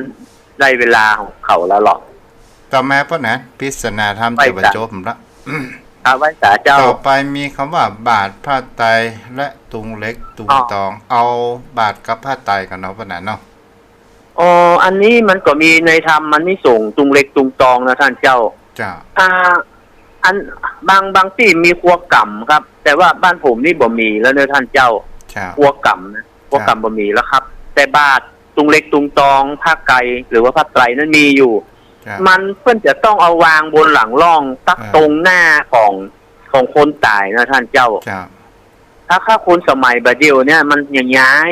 ได้เวลาของเขาแล้วเหรอ ต่อมาเปิ้นนะ ปริศนาธรรม ไหว้ จะบ่ สา จบละ ครับ ไหว้สาเจ้า ต่อไปมีคำว่าบาตรผ้าไตรและตุงเหล็กตุง อ๋อ ตอง เอาบาตรกับผ้าไตรก่อนเนาะเปิ้นนะเนาะ อ๋อ อันนี้มันก็มีในธรรมอานิสงส์ตุงเหล็กตุงตองนะท่านเจ้า เจ้า อ่า อัน บาง บางที่มีครัวกำครับ แต่ว่าบ้านผมนี่บ่มีแล้วเนอะท่านเจ้า เจ้า ครัวกำนะ ครัวกำ เจ้า บ่มีแล้วครับ แต่บาตรตุงเหล็กตุงตอง ผ้าไตร หรือว่าผ้าไตรนั้นมีอยู่ เจ้า มันเปิ้นจะต้องเอาวางบนหลังล่อง ตัก อ่า ตรงหน้าของ ของคนตายนะท่านเจ้า เจ้า ถ้า ถ้าคนสมัยบาดเดียวเนี่ย มันยังย้าย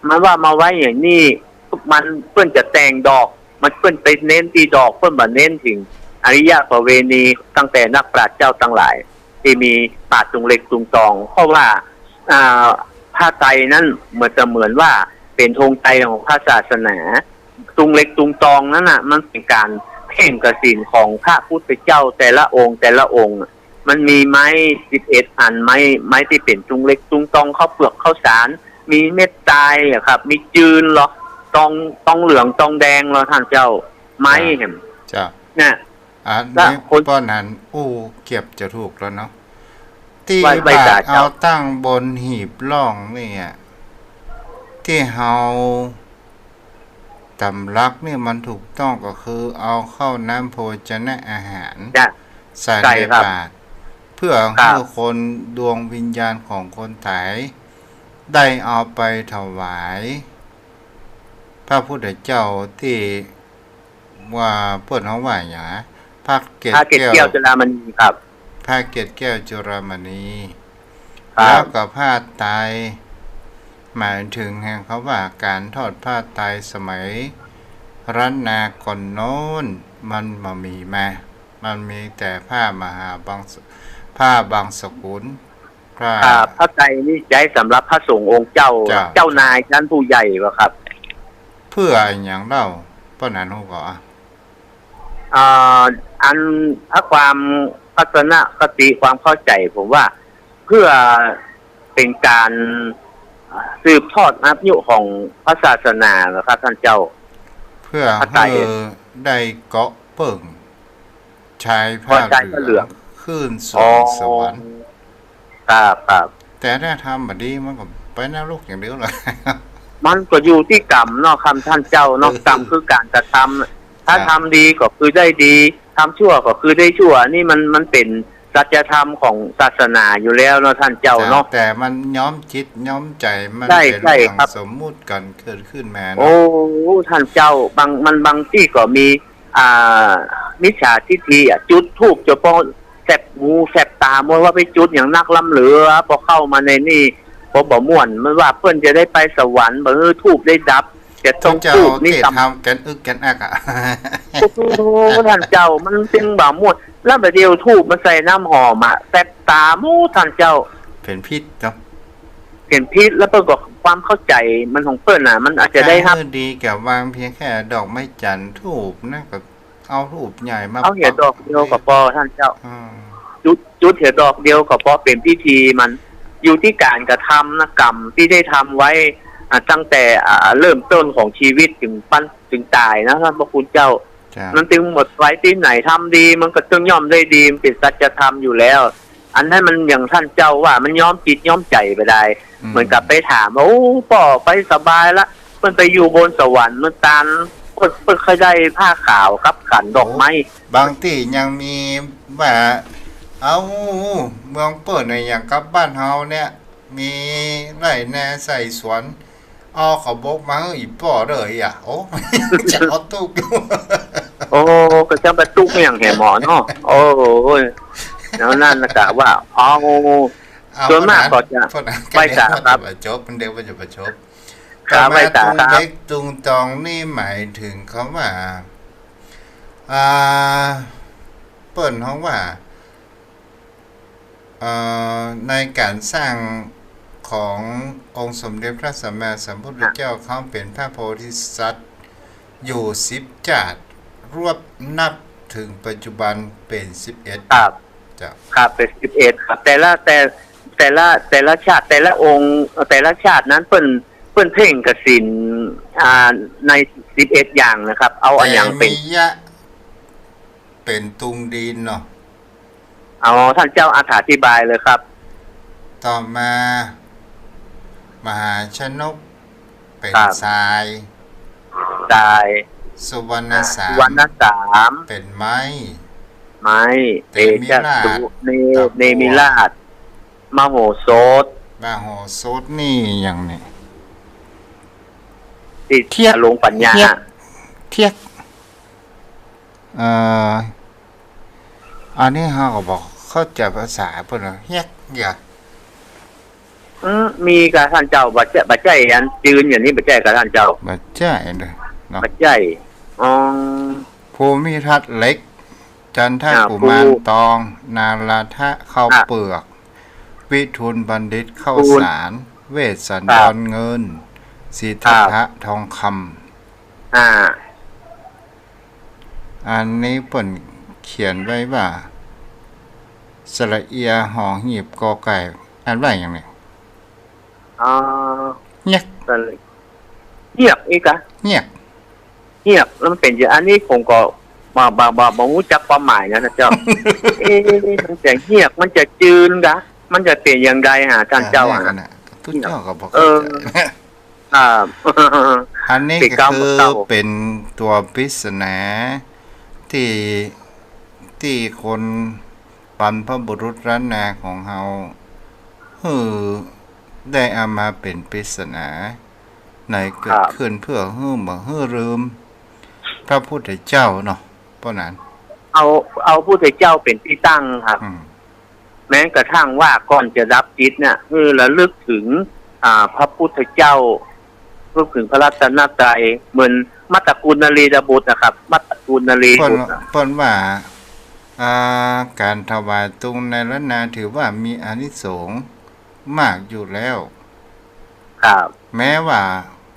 มันว่ามาไว้อย่างนี้ มันเปิ้นจะแต่งดอก มันเปิ้นไปเน้นที่ดอก เปิ้นบ่เน้นถึงอริยประเวณี ตั้งแต่นักปราชญ์เจ้าทั้งหลาย ที่มีบาตรตุงเหล็กตุงตอง เพราะว่า อ่า ผ้าไตรนั้นเหมือนเสมือนว่าเป็นธงชัยของพระศาสนา ตุงเหล็กตุงตองนั้นน่ะ มันเป็นการเพ่งกสิณของพระพุทธเจ้าแต่ละองค์แต่ละองค์ มันมีไม้สิบเอ็ดอัน ไม้ ไม้ที่เป็นตุงเหล็กตุงตอง ข้าวเปลือกข้าวสาร มีเม็ดทรายอะครับ มีจืนเหรอ ตอง ตองเหลือง ตองแดง แล้วท่านเจ้า ไม้ เจ้า เห็น เจ้า เนี่ย อัน และ นี้ คน ป้อนหันอู้เกือบจะถูกแล้วเนาะ ตี้ ไว้ ไว้ บาท จ่า เจ้า เอาตั้งบนหีบร่องเนี่ย ที่เฮาตำลักเนี่ยมันถูกต้องก็คือเอาข้าวน้ำโภชนะอาหาร จ้ะ ใส่ ใส่ ใน ครับ บาตร เพื่อ ครับ ให้คนดวงวิญญาณของคนตายได้เอาไปถวาย พระพุทธเจ้าที่ว่าเปิ้นเฮาว่าหยังอะ พระเกศ พระเกศแก้ว แก้วจุฬามณีครับ พระเกศแก้วจุฬามณี ครับ แล้วก็ผ้าไตร หมายถึงแห่งคำว่าการทอดผ้าไตรสมัยรัตนโกศน์โน้น มันบ่มีมา มันมีแต่ผ้ามหาบังส- ผ้าบังสกุล ผ้า อ่า ผ้าไตรนี่ใช้สำหรับพระสงฆ์องค์เจ้า เจ้า เจ้านายชั้นผู้ใหญ่วะครับ เพื่อหยังเล่า ป้อนหันฮู้ก่อ อ่า อัน ถ้าความทัศนคติความเข้าใจผมว่า เพื่อเป็นการสืบทอดอายุของพระศาสนานะครับท่านเจ้า เพื่อ ผ้าไตร ให้ได้เกาะเปิ้ง ชายผ้า ชายผ้าเหลือง เหลือง ขึ้นสู่ อ๋อ สวรรค์ ครับ ครับ แต่ถ้าทำบ่ดีมันก็ไปนรกอย่างเดียวเลย มันก็อยู่ที่กรรมเนาะครับท่านเจ้าเนาะ เออ กรรมคือการกระทำ ถ้า ครับ ทำดีก็คือได้ดี ทำชั่วก็คือได้ชั่ว นี่มัน มันเป็นสัจธรรมของศาสนาอยู่แล้วเนาะท่านเจ้าเนาะ แต่มันย้อมจิตย้อมใจ มัน ใช่ เป็น ใช่ เรื่อง ครับ สมมุติกันเกิดขึ้นมาเนาะ โอ้ ท่านเจ้า บาง มันบางที่ก็มี อ่า มิจฉาทิฏฐิอะ จุดธูปเฉพาะแสบหูแสบตา มันว่าไปจุดอย่างนักล้ำเหลือ พอเข้ามาในนี่ พอบ่ม่วน มันว่าเปิ้นจะได้ไปสวรรค์ บ่ เออ ธูปได้ดับ จะต้อง เจ้า ธูปนี่ เทศน์ กำ ทำแกนอึกแกนอักอะ โอ้โห ท่านเจ้า มันจึงบ่ม่วน แล้วบาดเดียวธูปมันใส่น้ำหอมอะ แสบตาหมู่ท่านเจ้า เป็นพิษเนาะ เป็นพิษ แล้วเปิ้นก็ความเข้าใจมันของเปิ้นน่ะ มันอาจจะได้รับ การเออดีกับวางเพียงแค่ดอกไม้จันทร์ ธูปนะ ก็เอาธูปใหญ่มา เอาเหียดอกเดียวก็พอท่านเจ้า อืม จุด จุดเหียดอกเดียวก็พอเป็นพิธีมัน อยู่ที่การกระทำนะ กรรมที่ได้ทำไว้ อ่า ตั้งแต่ อ่า เริ่มต้นของชีวิตถึงปัน ถึงตายนะท่านพระคุณเจ้า จ้ะ มันจึงหมดไว้ที่ไหน ทำดีมันก็ต้องย่อมได้ดี มันเป็นสัจธรรมอยู่แล้ว อันนั้นมันอย่างท่านเจ้าว่ามันย้อมจิตย้อมใจไปได้ อืม เหมือนกับไปถามว่า โอ้ ป้อไปสบายละ เปิ้นไปอยู่บนสวรรค์ เปิ้นตาน เปิ้น เปิ้นค่อยได้ผ้าขาวกับขันดอกไม้ โอ้ บางที่ยังมีว่า เอ้า เมืองเปิ้นน่ะอย่างกับบ้านเฮาเนี่ย มีไร่นาใส่สวน เอาเขาบกมาให้อีป้อเด้ออีหยา โอ้ จะเอาตุ๊ก โอ้ ก็จะไปตุ๊กอย่างแหมอเนาะ โอ้ย แล้วนั่นนะกะว่า เอา เอา ส่วนมากก็จะ เท่านั้น ไหว้สาครับ เดี๋ยวมันจะประจบ มันเดี๋ยวมันจะประจบ ครับ ต่อมา ไหว้สาครับ ตุงเล็กตุงตองนี่หมายถึงคำว่า อ่า เปิ้นฮ้องว่า เอ่อ ในการสร้างขององค์สมเด็จพระสัมมาสัมพุทธเจ้า เขาเป็นพระโพธิสัตว์อยู่สิบชาติ รวบนับถึงปัจจุบันเป็นสิบเอ็ด ครับ เจ้า ครับ เป็นสิบเอ็ดครับ แต่ละ แต่ แต่ละ แต่ละชาติ แต่ละองค์ แต่ละชาตินั้นเปิ้น เปิ้นเพ่งกสิณ อ่า ในสิบเอ็ดอย่างนะครับ เอาอะหยังเป็น แต่มียะเป็นตุงดินเนาะ อ๋อ ท่านเจ้าอธิบายเลยครับ ต่อมา มหาชนก เป็น ครับ ทราย ทราย สุวรรณสาม สุวรรณสาม เป็นไม้ ไม้ เตมิราช เตชะสุ เน- ตะกัว เนมิราช มโหสถ มโหสถนี่อย่างนี้ ที่ เทียก หลวงปัญญา เทียก เทียก เอ่อ อันนี้เฮาก็บอกเข้าใจภาษาเพิ่นว่าเฮียกอย่า อืม มีกะท่านเจ้า บ่ใจ้ บ่ใจ้อันจืนอย่างนี้ บ่ใจ้กะท่านเจ้า บ่ใจ้เด้อเนาะ บ่ใจ้ อ๋อ ภูมิทัศน์เหล็ก จันท อ่า กุมาร ภู ทอง นาราทะข้าว อ่ะ เปลือก วิทูลบัณฑิตข้าว ภูล สาร เวสสันดร ครับ เงิน สิทธัตถะ ครับ ทองคำ อ่า อันนี้เปิ้นเขียนไว้ว่า สระเอีย หอหีบ กอไก่ อ่านว่าอย่างนี้ อ๋อ เนี่ย สระ เฮียกอีกอะ เฮียก เฮียก แล้วมันเป็นอย่างอันนี้ผมก็บ่บ่บ่บ่รู้จักความหมายนะท่านเจ้า เอ๊ะมันจะเฮียก มันจะจืนกะ มันจะเป็นอย่างใดหาท่านเจ้า อั หา นน่ะทุกเจ้าก็บอก เออ เข้าใจ ครับ อันนี้ เป็น ก็ เก้า คือ เก้า เป็นตัวปริศนาที่ที่คนบรรพบุรุษล้านนาของเราคือได้เอามาเป็นปริศนา ในเกิด ครับ ขึ้นเพื่อหื้อบ่หื้อลืม พระพุทธเจ้าเนาะ เพราะนั้น เอาเอาพุทธเจ้าเป็นที่ตั้งครับ อืม แม้กระทั่งว่าก่อนจะดับจิตเนี่ยคือระลึกถึง อ่า พระพุทธเจ้าระลึกถึงพระรัตนตรัยเหมือนมัตตกุณนเรศบุตรนะครับ มัตตกุณนเรศ เปิ้น บุตรนะ เปิ้นว่าอ่าการถวายตุงในล้านนาถือว่ามีอานิสงส์มากอยู่แล้ว ครับ แม้ว่า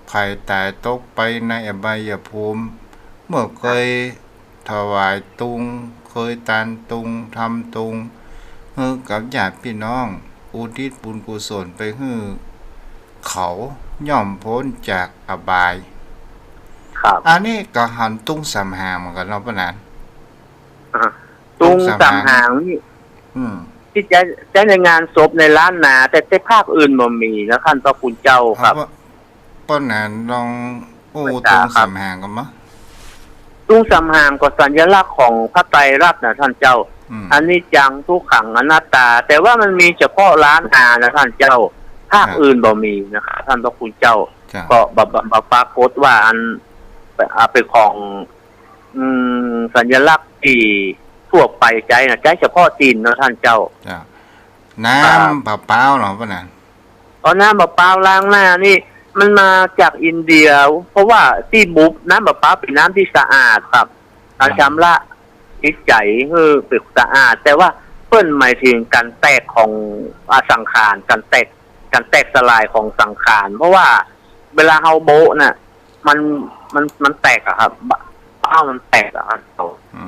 ใครตายตกไปในอบายภูมิ เมื่อเคยถวายตุง เคยตานตุง ทำตุง ให้กับญาติพี่น้อง อุทิศบุญกุศลไปให้เขาย่อมพ้นจากอบาย ครับ อันนี้ก็หันตุงสามหางเหมือนกันเนาะป้าหนาน อ่า ตุงสามหางนี่ อืม ที่ใช้ใช้ในงานศพในล้านนา แต่แต่ภาคอื่นบ่มีนะท่านพระคุณเจ้าครับ เอาป้าป้าหนานลองอู้ ภาษา ตุงสามหางกันมั้ย ตุงสามหางก็สัญลักษณ์ของพระไตรลักษณ์นะท่านเจ้า อืม อันนี้จังทุกขังอนัตตา แต่ว่ามันมีเฉพาะล้านนานะท่านเจ้า ภาค ครับ อื่นบ่มีนะครับท่านพระคุณเจ้า จ้ะ ก็บ่บ่บ่ปรากฏว่าอันอ่าเป็นของ อืม สัญลักษณ์ที่ทั่วไปใช้นะใช้เฉพาะจีนนะท่านเจ้า จ้ะ น้ำประปาเหรอป้าหนาน เพราะน้ำมะพร้าวล้างหน้านี่ มันมาจากอินเดีย เพราะว่าที่บุบน้ำมะพร้าวเป็นน้ำที่สะอาดครับการ อืม ชำระจิตใจให้เป็นสะอาด แต่ว่าเปิ้นหมายถึงการแตกของอาสังขารการแตกการแตกสลายของสังขาร เพราะว่าเวลาเฮาโบะน่ะ มันมันมันแตกอะครับบ้าบ้ามันแตกอะครับ อื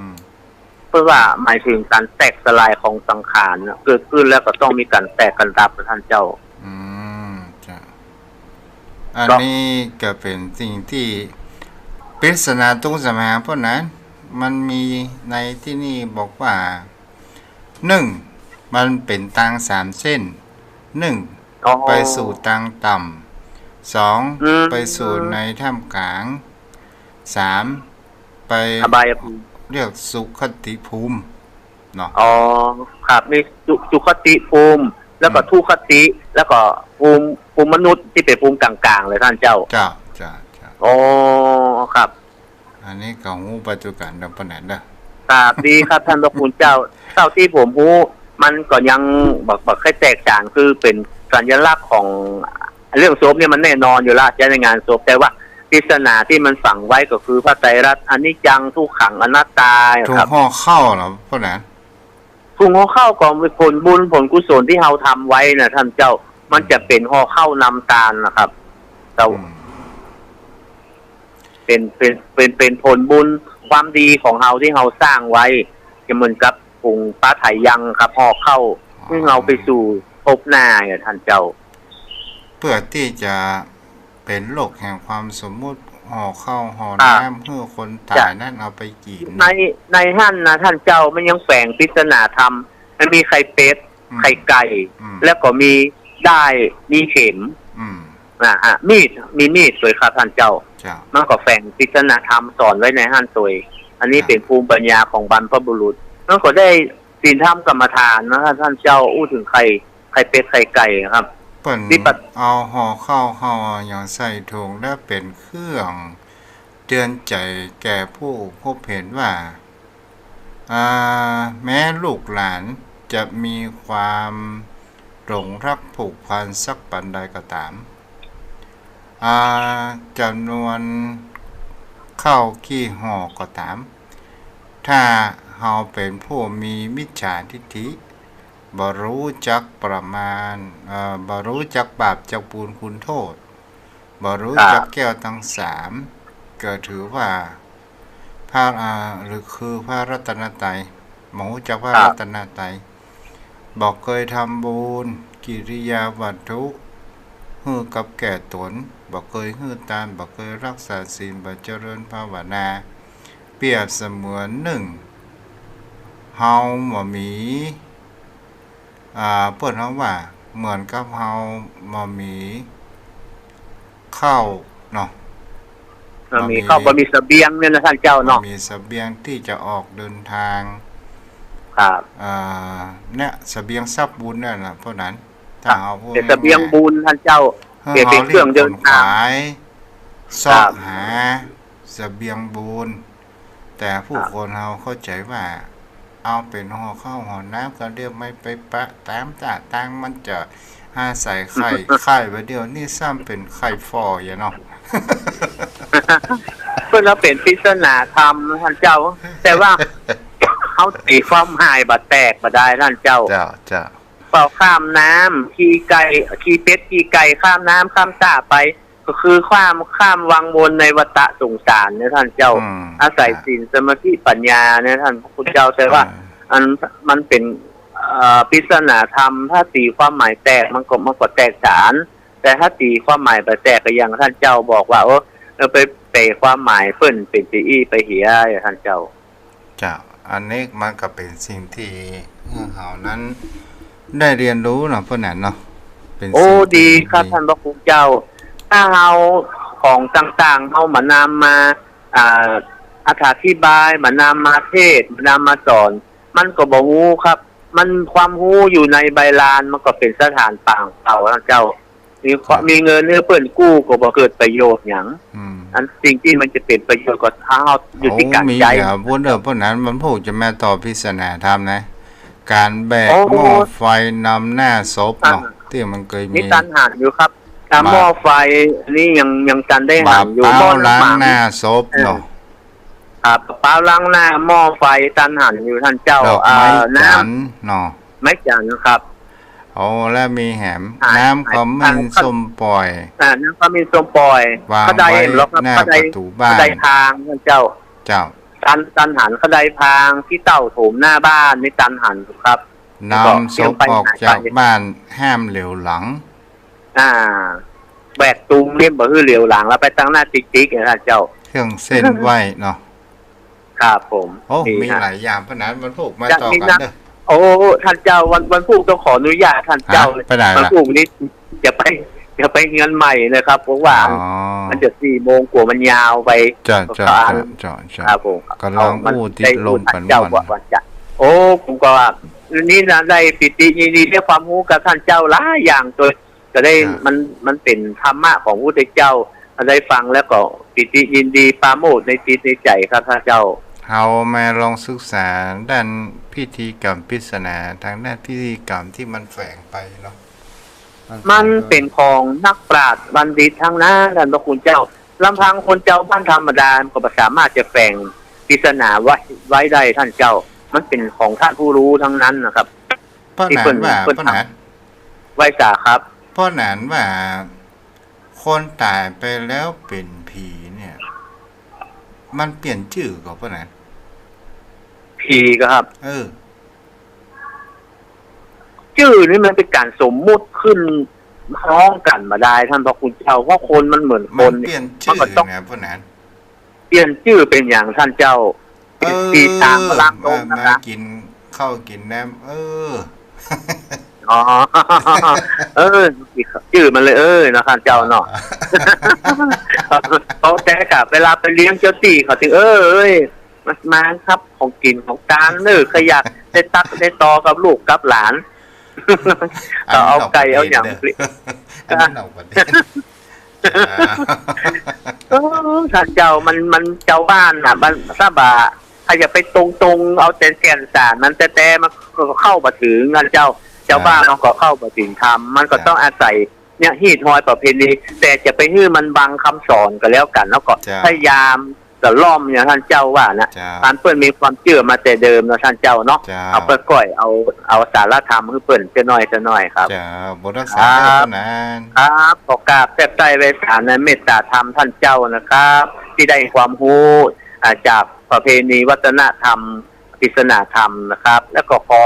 ม เพื่อว่าหมายถึงการแตกสลายของสังขารน่ะเกิดขึ้นแล้วก็ต้องมีการแตกกันดับนะท่านเจ้า อืมจ้ะ อันนี้ก็เป็นสิ่งที่ปริศนาตุงสามหางป้าหนาน มันมีในที่นี่บอกว่าหนึ่งมันเป็นตางสามเส้น หนึ่ง อ๋อ ไปสู่ตางต่ำ สอง อืม ไปสู่ในถ้ำกลาง สาม ไป อบายภูมิ เรียกสุคติภูมิเนาะ อ๋อ ครับ มีสุสุคติภูมิ แล้วก็ อืม ทุคติ แล้วก็ภูมิภูมิมนุษย์ที่เป็นภูมิกลางๆเลยท่านเจ้า เจ้าเจ้าเจ้า อ๋อ ครับ อันนี้ก็ฮู้ปัจจุบันเด้อป้าหนานเด้อ ครับ ดีครับท่านพระคุณเจ้า เท่าที่ผมรู้ มันก็ยังบอกบอกแค่แตกต่างคือเป็นสัญลักษณ์ของเรื่องศพเนี่ยมันแน่นอนอยู่ละใช้ในงานศพ แต่ว่าปริศนาที่มันฝังไว้ก็คือพระไตรลักษณ์อนิจจังทุกขังอนัตตา ถู ค ก รับ ห่อข้าวเหรอป้าหนาน ถุงห่อข้าวก็เป็นผลบุญผลกุศลที่เราทำไว้นะท่านเจ้า มันจะเป็นห่อข้าวนำตาลนะครับแต่ อืม เป็นเป็นเป็นเป็นผลบุญความดีของเราที่เราสร้างไว้จะเหมือนกับถุงปาไถยังครับห่อข้าวให้เราไปสู่ภพหน้าเนี่ยท่านเจ้า เพื่อที่จะเป็นโลกแห่งความสมมุติห่อข้าวห่อ อ่า น้ำเพื่อคนตายนั่นเอาไปกิน ในในหั่นนะท่านเจ้ามันยังแฝงปริศนาธรรม มันมีไข่เป็ด อืม ไข่ไก่ อืม แล้วก็มีด้ายมีเข็ม อืม นะฮะมีดมีมีดด้วยครับท่านเจ้า เจ้า มันก็แฝงปริศนาธรรมสอนไว้ในหั่นตัวเองอันนี้ ครับ เป็นภูมิปัญญาของบรรพบุรุษ มันก็ได้ศีลธรรมกรรมฐานนะท่านเจ้าอู้ถึงไข่ไข่เป็ดไข่ไก่ครับ เปิ้น วิปัส เอาห่อข้าวห่ออย่างใส่ถุงและเป็นเครื่องเตือนใจแก่ผู้พบเห็นว่า อ่า แม้ลูกหลานจะมีความหลงรักผูกพันสักปานใดก็ตาม อ่า จำนวนข้าวกี่ห่อก็ตาม ถ้าเราเป็นผู้มีมิจฉาทิฏฐิ บ่รู้จักประมาณ เอ่อ บ่รู้จักบาปจักบุญคุณโทษ บ่รู้จัก ครับ แก้วทั้งสาม ก็ถือว่า พระ อ่า หรือคือพระรัตนตรัย บ่รู้จักพระ ครับ รัตนตรัย บ่เคยทำบุญกิริยาวัตถุ หื้อกับแก่ตน บ่เคยหื้อตาน บ่เคยรักษาศีล บ่เจริญภาวนา เปรียบเสมือนหนึ่ง เฮาบ่มี อ่า เปิ้นเฮาว่า เหมือนกับเฮาบ่มีข้าวเนาะ บ่มีข้าว บ่มีเสบียงเนี่ยนะท่านเจ้าเนาะ บ่มีเสบียงที่จะออกเดินทาง ครับ อ่า เนี่ย เสบียงทรัพย์บุญเนี่ยนะ เพราะนั้น ถ้าเฮา เป็นเสบียงบุญท่านเจ้า เฮา เป็นเครื่องเดินทาง เซาะหาเสบียงบุญ แต่ผู้คนเฮาเข้าใจว่า เอาเป็นห่อข้าวห่อน้ำก็เรียกไม่ไปปะตามตาตัง มันจะหาใส่ไข่ ไข่ว่าเดี๋ยวนี้ซ้ำเป็นไข่ฝ่ออยู่เนาะ เพิ่นว่าเป็นปริศนาธรรมท่านเจ้า แต่ว่า เฮาตีความหมายบ่แตกบ่ได้ท่านเจ้า เจ้า เจ้า เป่าข้ามน้ำ ขี่ไก่ ขี่เป็ด ขี่ไก่ ข้ามน้ำ ข้ามท่าไป ก็คือความข้ามวังวนในวัฏสงสารเนี่ยท่านเจ้า อืม อาศัยศีล สมาธิ ปัญญาเนี่ยท่านพระคุณเจ้า แต่ว่า อ่า อัน มันเป็น เอ่อ ปริศนาธรรม ถ้าตีความหมายแตกมันก็ มันก็แตกฉาน แต่ถ้าตีความหมายบ่แตกก็อย่างท่านเจ้าบอกว่า โอ้ เออ ไปแปลความหมายเปิ้นเป็นไปอี้ไปเหีย ท่านเจ้า เจ้า อันนี้มันก็เป็นสิ่งที่เฮานั้นได้เรียนรู้เนาะ เปิ้นน่ะเนาะ เป็น โอ้ สิ่งที่ ดีครับ ดี ท่านพระคุณเจ้า ถ้าเฮาของต่างๆ เฮามานำมา อ่า อธิบาย มานำมาเทศน์ มานำมาสอน มันก็บ่ฮู้ครับ มันความฮู้อยู่ในใบลาน มันก็เป็นสถานเปล่า ท่านเจ้า มีความ ครับ มีเงินให้เปิ้นกู้ก็บ่เกิดประโยชน์หยัง อืม อันสิ่งที่มันจะเป็นประโยชน์ก็ถ้าเฮาอยู่ที่การ โอ้ มี ใช้ อ่ะ พูดเรื่องพวกนั้นมันพวกจะมาต่อปริศนาธรรมนะ การแบก โอ้ หม้อไฟนำหน้าศพเนาะ อ่า ที่มันเคยมี มีตันหันอยู่ครับ อ่า มา หม้อไฟอันนี้ยัง ยังตันได้หันอยู่ บ่าเป๊า หม้อน้ำมัน ล้างหน้าศพเนาะ เออ ครับ บ่าเป๊าล้างหน้า หม้อไฟตันหันอยู่ท่านเจ้า ดอกไม้ อ่า น้ำ จันทร์เนาะ ไม้จันทร์ครับ โอ้ และมีแหม อ่า น้ำขมิ้น อ่า ส้มป่อย อ่า น้ำขมิ้นส้มป่อย วาง ขะได ไว้ เหรอครับ หน้า ขะได ประตูบ้าน ขะไดพางท่านเจ้า เจ้า ตัน ตันหัน ขะไดพาง ขี้เถ้าโถมหน้าบ้าน นี่ตันหันครับ แล้วก็ นำศพออกจากบ้าน ห้ามเหลียวหลัง อ่า แบกตูงเล่มบ่หื้อเหลียวหลัง แล้วไปตั้งหน้าติ๊กๆ นะท่านเจ้า เครื่องเส้นไหว้เนาะ ครับผม โอ้ มี มี ฮะ หลายอย่าง เพราะนั้นวันพูกมา จะ ต่อ มี กัน นะ เด้อ โอ้ ท่านเจ้า วัน วันพูกต้องขออนุญาตท่านเจ้า ฮะ ไปไหนล่ะ วันพูกนี้จะไป จะไปเฮือนใหม่นะครับ เพราะว่า อ๋อ มันจะสี่โมงกว่ามันยาวไป เจ้า เจ้า ก็อ่าน เจ้า เจ้า เจ้า ครับผม กำลัง เอา อู้ติดลม ท่านเจ้า กันม่วน ว่า ว่าจะ โอ้ ผมก็ว่า นี่นะ ได้ปิติยินดีได้ความรู้กับท่านเจ้าหลายอย่าง โดย ก็ได้ ครับ มัน มันเป็นธรรมะของพระพุทธเจ้า ได้ฟังแล้วก็ปิติยินดีปราโมทย์ในจิตในใจครับท่านเจ้า เฮามาลองศึกษาด้านพิธีกรรมปริศนา ทางด้านพิธีกรรมที่มันแฝงไปเนาะ มันแฝง มันเป็นของนักปราชญ์บัณฑิตทั้งนั้น ท่านพระคุณเจ้า ลำพังคนเจ้าบ้านธรรมดาก็บ่สามารถจะแฝงปริศนาไว้ ไว้ได้ท่านเจ้า มันเป็นของท่านผู้รู้ทั้งนั้นนะครับ เพราะ ที่เปิ้น นั้นว่า เปิ้น เพราะนั้น ทำ ไหว้สาครับ เพราะนั้นว่า คนตายไปแล้วเป็นผีเนี่ย มันเปลี่ยนจื้อก็เพราะนั้น ผีก็ครับ เออ จื้อนี่มันเป็นการสมมุติขึ้นพ้องกันบ่ได้ ท่านพระคุณเจ้า เพราะคนมันเหมือนคน มันเปลี่ยนจื้อ มันก็ต้อง นะเพราะนั้น เปลี่ยนจื้อเป็นหยังท่านเจ้า เออ ตีตามพลังลมนะคะ มา มากินข้าวกินน้ำ เออ อ๋อ เออ จื้อมันเลย เออ เนาะท่านเจ้าเนาะ อ๋อ เขาแต่กับเวลาไปเลี้ยงเจ้าตี้เขาถึง เออ เอ้ย มา มาครับ ของกินของตานเนอะ ใครอยากได้ตักได้ตอกับลูกกับหลาน ก็เอาไก่เอาหยัง อันนี้นอกประเด็นเด้อ อันนี้นอกประเด็น เออ ท่านเจ้า มัน มันเจ้าบ้านน่ะ มัน ถ้าบ่า ถ้าอยากไปตรงๆ เอาแต่แก่นสารมันแต๊ๆ มันก็เข้าบ่ถึง ท่านเจ้า เจ้าบ้านมันก็เข้าบ่ถึงธรรม มันก็ต้องอาศัยเนี่ย ฮีตฮอยประเพณี แต่จะไปหื้อมันบังคำสอนก็แล้วกัน แล้วก็ เจ้า พยายามสะล่อมอย่างท่านเจ้าว่านะ เจ้า อันเปิ้นมีความเจื้อมาแต่เดิมเนาะท่านเจ้าเนาะ เจ้า เอาไปก่อย เอา เอาสารธรรมหื้อเปิ้นเจ้าน้อยเจ้าน้อยครับ เจ้า บ่รักษา ครับ เท่านั้น ครับ ขอกราบแทบใต้ไว้สารในเมตตาธรรมท่านเจ้านะครับ ที่ได้ความรู้ อ่า จากประเพณีวัฒนธรรม ปริศนาธรรมนะครับ แล้วก็ขอ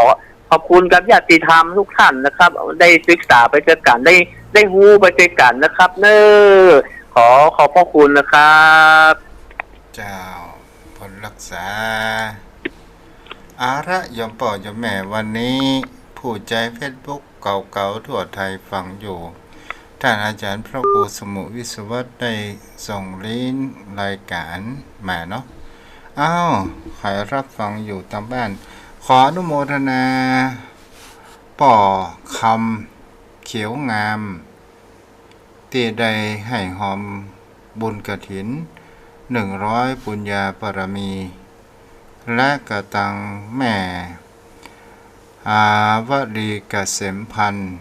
ขอบคุณกับญาติธรรมทุกท่านนะครับ ได้ศึกษาไปด้วยกัน ได้ ได้ฮู้ไปด้วยกันนะครับเน้อ ขอขอบพระคุณนะครับ เจ้า พลรักษา เอาละโยมป้อโยมแม่ วันนี้ผู้ใช้เฟซบุ๊กเก่าๆทั่วไทยฟังอยู่ ท่านอาจารย์พระครูสมุวิศวัตได้ส่งลิงก์รายการมาเนาะ อ้าว ใครรับฟังอยู่ตามบ้าน ขออนุโมทนา ป้อคำเขียวงาม ที่ได้ให้ฮอมบุญกฐิน หนึ่งร้อย ปุญญาบารมี และกะตังแม่ อาวรีเกษมพันธ์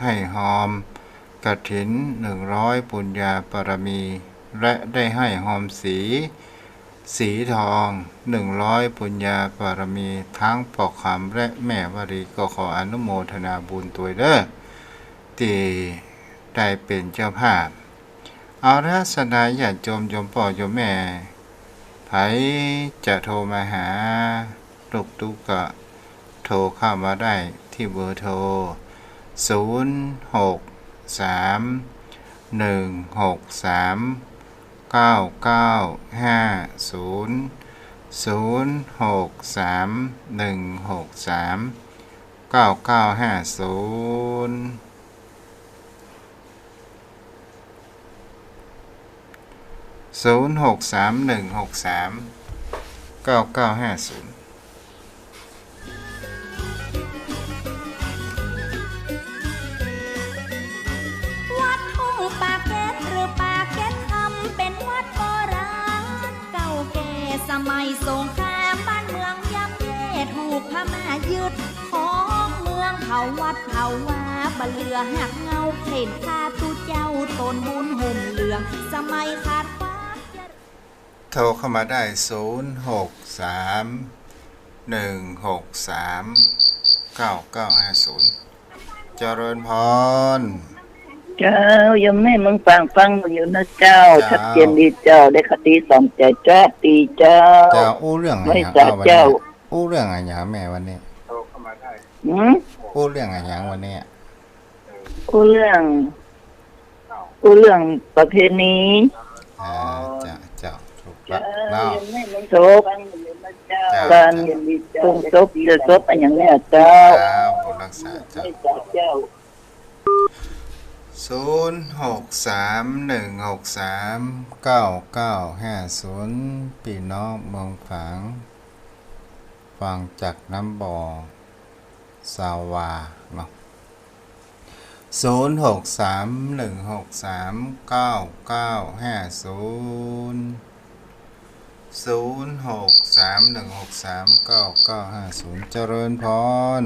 ให้ฮอมกฐิน หนึ่งร้อย ปุญญาบารมี และได้ให้ฮอมสี สีทอง หนึ่งร้อย ปุญญาบารมี ทั้งป้อคำและแม่วรี ก็ขออนุโมทนาบุญตวยเด้อ ที่ได้เป็นเจ้าภาพ เอาละ สนายญาติโยม โยมป้อโยมแม่ ใผจะโทรมาหาลูกตุ๊กก็โทรเข้ามาได้ที่เบอร์โทร ศูนย์หกสาม หนึ่งหกสาม เก้าเก้าห้าศูนย์ ศูนย์หกสาม หนึ่งหกสาม เก้าเก้าห้าศูนย์ ศูนย์หกสาม หนึ่งหกสาม เก้าเก้าห้าศูนย์ วัดทุ่งปากเกร็ดหรือปากเกร็ดคำ เป็นวัดโบราณเก่าแก่สมัยสงคราม บ้านเมืองย่ำแย่ถูกพม่ายึด ของเมืองเผาวัดเผาวา บ่เหลือหักเงา เห็นพระตุเจ้าตนบุญห่มเหลือง สมัยขาดความเจริญ โทรเข้ามาได้ ศูนย์หกสาม หนึ่งหกสาม เก้าเก้าห้าศูนย์ เจริญพร เจ้าโยมแม่เมืองฝางฟังอยู่นะเจ้า เจ้า ชัดเจนดีเจ้า ได้คติสอนใจเจ้าดีเจ้า เจ้าอู้เรื่องอะไร ไม่ อย่าง สา เอาวัน เจ้า นี้อู้เรื่องอะไรอย่างแม่วันนี้ หืม อู้เรื่องอะไรอย่างวันนี้ อู้เรื่องอู้เรื่องประเพณี อ่าเจ้าเจ้าถูกละเนาะ ศพ เจ้า การปรุงศพเจอศพอะไรอย่างเนี้ยเจ้า เจ้าบุญรักษาเจ้า ศูนย์หกสาม หนึ่งหกสาม เก้าเก้าห้าศูนย์ พี่น้องเมืองฝาง ฟังจากน้ำบ่อ สาวาเนาะ ศูนย์หกสาม หนึ่งหกสาม เก้าเก้าห้าศูนย์ ศูนย์หกสาม หนึ่งหกสาม เก้าเก้าห้าศูนย์ เจริญพร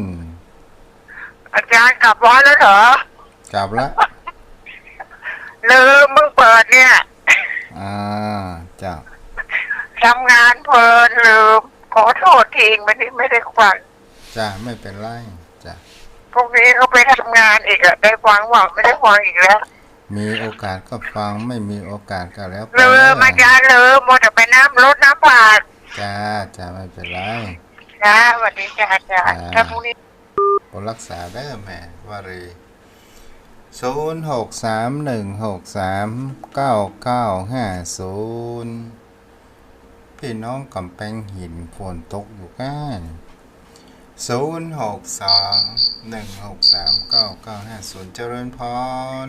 อาจารย์กลับวัดแล้วเหรอ กลับละ ลืมเพิ่งเปิดเนี่ย อ่าจ้า ทำงานเพลินลืม ขอโทษทีไม่ได้ไม่ได้ฟัง จ้าไม่เป็นไรจ้า พรุ่งนี้เขาไปทำงานอีกอะได้ฟังว่าไม่ได้ฟังอีกแล้ว มีโอกาสก็ฟังไม่มีโอกาสก็แล้วไป ลืมอาจารย์ลืมมัวแต่ไปน้ำรดน้ำผัก จ้าจ้าไม่เป็นไร จ้าสวัสดีจ้าอาจารย์ อ่า ถ้าพรุ่งนี้ บนรักษาได้แม่วารี ศูนย์หกสาม หนึ่งหกสาม เก้าเก้าห้าศูนย์ พี่น้องกำแพงหินฝนตกอยู่กัน ศูนย์หกสอง หนึ่งหกสาม เก้าเก้าห้าศูนย์ เจริญพร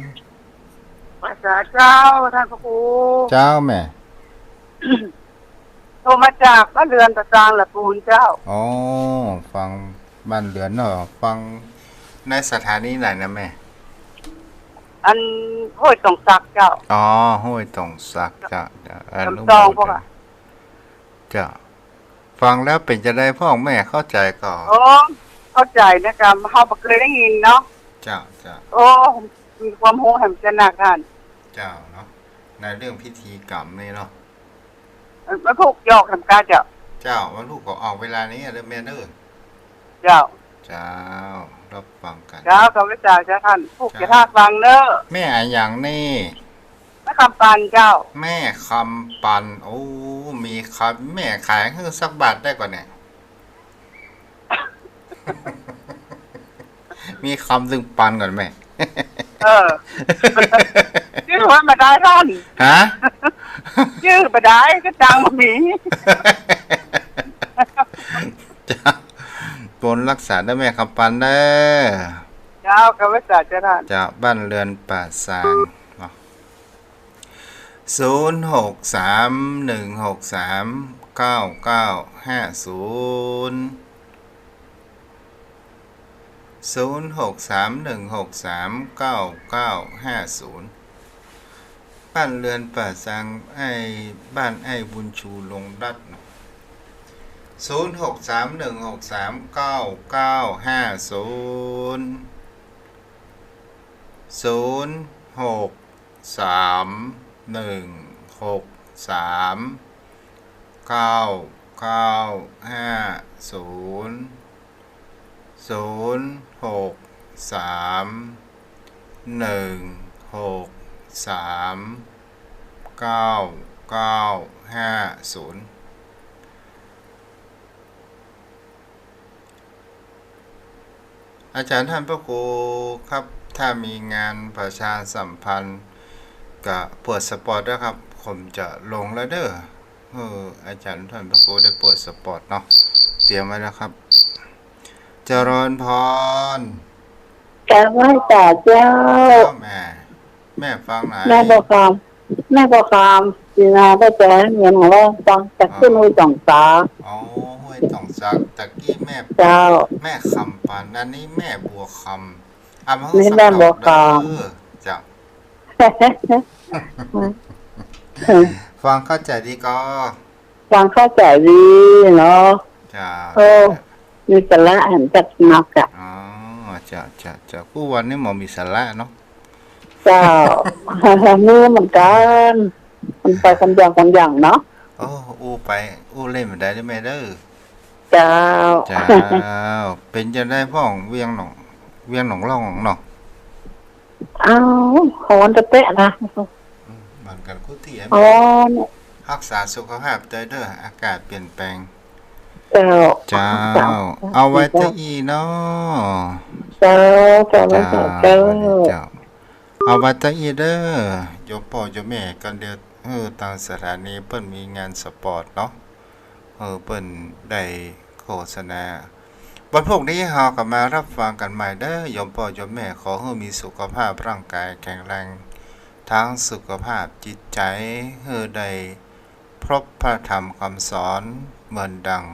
ภาษาเจ้าท่านพระครู เจ้าแม่ โทรมาจากบ้านเรือนตะซางละปูนเจ้า อ๋อ ฟังบ้านเรือนเนาะ ฟังในสถานีไหนนะแม่ อันห้วยตองสักเจ้า อ๋อ ห้วยตองสักจ้ะจ้ะอนุโม จำต้อง ท พวก นา อะ จ้ะ ฟังแล้วเป็นจะได้พ่อแม่เข้าใจก่อน โอ้เข้าใจนะครับเขาบ่เคยได้ยินเนาะ จ้ะจ้ะ โอ้มีความรู้แห่งจะหนักท่าน เจ้าเนาะ ในเรื่องพิธีกรรมนี่เนาะ มาผูกยอกทำการเจ้า เจ้าว่าลูกก็ออกเวลานี้เด้อแม่เด้อ เจ้า เจ้า รับฟังกัน เจ้ากับวิจารเจ้าท่านผูกจะท่าฟังเนอะ แม่อะหยังนี่ แม่คำปันเจ้า แม่คำปัน โอ้ มีคำแม่ขายให้สักบาทได้ก่อนเนี่ย มีคำซึ่งปันก่อนแม่ เออ ชื่อว่ามาได้ท่าน ฮะ ชื่อมาได้ก็ตังค์บ่มี เจ้า บนรักษาเด้อแม่คำปันเด้อ เจ้าข้าพเจ้าเจ้าท่าน จากบ้านเรือนป่าซางเนาะ ศูนย์หกสามหนึ่งหกสามเก้าเก้าห้าศูนย์ ศูนย์หกสามหนึ่งหกสามเก้าเก้าห้าศูนย์ บ้านเรือนป่าซาง ไอ้บ้านไอ้บุญชูลงรัตน์ ศูนย์หกสามหนึ่งหกสามเก้าเก้าห้าศูนย์ ศูนย์หกสามหนึ่งหกสามเก้าเก้าห้าศูนย์ ศูนย์หกสามหนึ่งหกสามเก้าเก้าห้าศูนย์ อาจารย์ท่านพระครูครับ ถ้ามีงานประชาสัมพันธ์กับเปิดสปอตนะครับ ผมจะลงแล้วเด้อ เออ อาจารย์ท่านพระครูได้เปิดสปอตเนาะ เตรียมไว้แล้วครับ เจริญพร กราบไหว้สาเจ้า แม่ แม่ฟังไหน แม่บอกคำแม่บอกคำสีนาพระเจ้าให้เงินของเราฟังจากขึ้นห้วยจ่องสา อ๋อ ห้วยจ่องสา ตะกี้แม่ เจ้า แม่คำปัน อันนี้แม่บัวคำอ่ะมา นี่แม่บัวคำ เออจ้ะ ฟังเข้าใจดีก็ ฟังเข้าใจดีเนาะ จ้ะ เออ มีสาระหันจัดหนักอ่ะ อ๋อจ้ะจ้ะจ้ะกู้วันนี้หมอมีสาระเนาะ เจ้า มีเหมือนกัน มันไปคนอย่างคนอย่างเนาะ โอ้อู้ไปอู้เล่นมาได้ด้วยแม่เด้อ เจ้า จ้า เป็นจะได้พ่องเวียงหนอง เวียงหนองร่องเนาะ อ้าวหอนจะเตะนะ อืมเหมือนกันกู้ที่ อ๋อเนี่ย รักษาสุขภาพใจเด้อ อากาศเปลี่ยนแปลง เจ้า เจ้า เอาไว้จะอีเนาะ เจ้าเจ้า เจ้า เจ้า วันนี้เจ้า เอาไว้จะอีเด้อ โยมพ่อโยมแม่กันเดียวเออทางสถานีเปิ้นมีงานสปอร์ตเนาะ เออ เปิ้นได้โฆษณา วันพรุ่งนี้เรากลับมารับฟังกันใหม่เด้อ โยมพ่อโยมแม่ ขอให้มีสุขภาพร่างกายแข็งแรง ทั้งสุขภาพจิตใจ ให้ได้พบพระธรรมคำสอนเหมือนดัง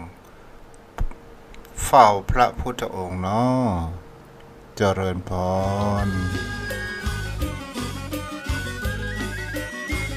เฝ้าพระพุทธองค์เนาะ เจริญพร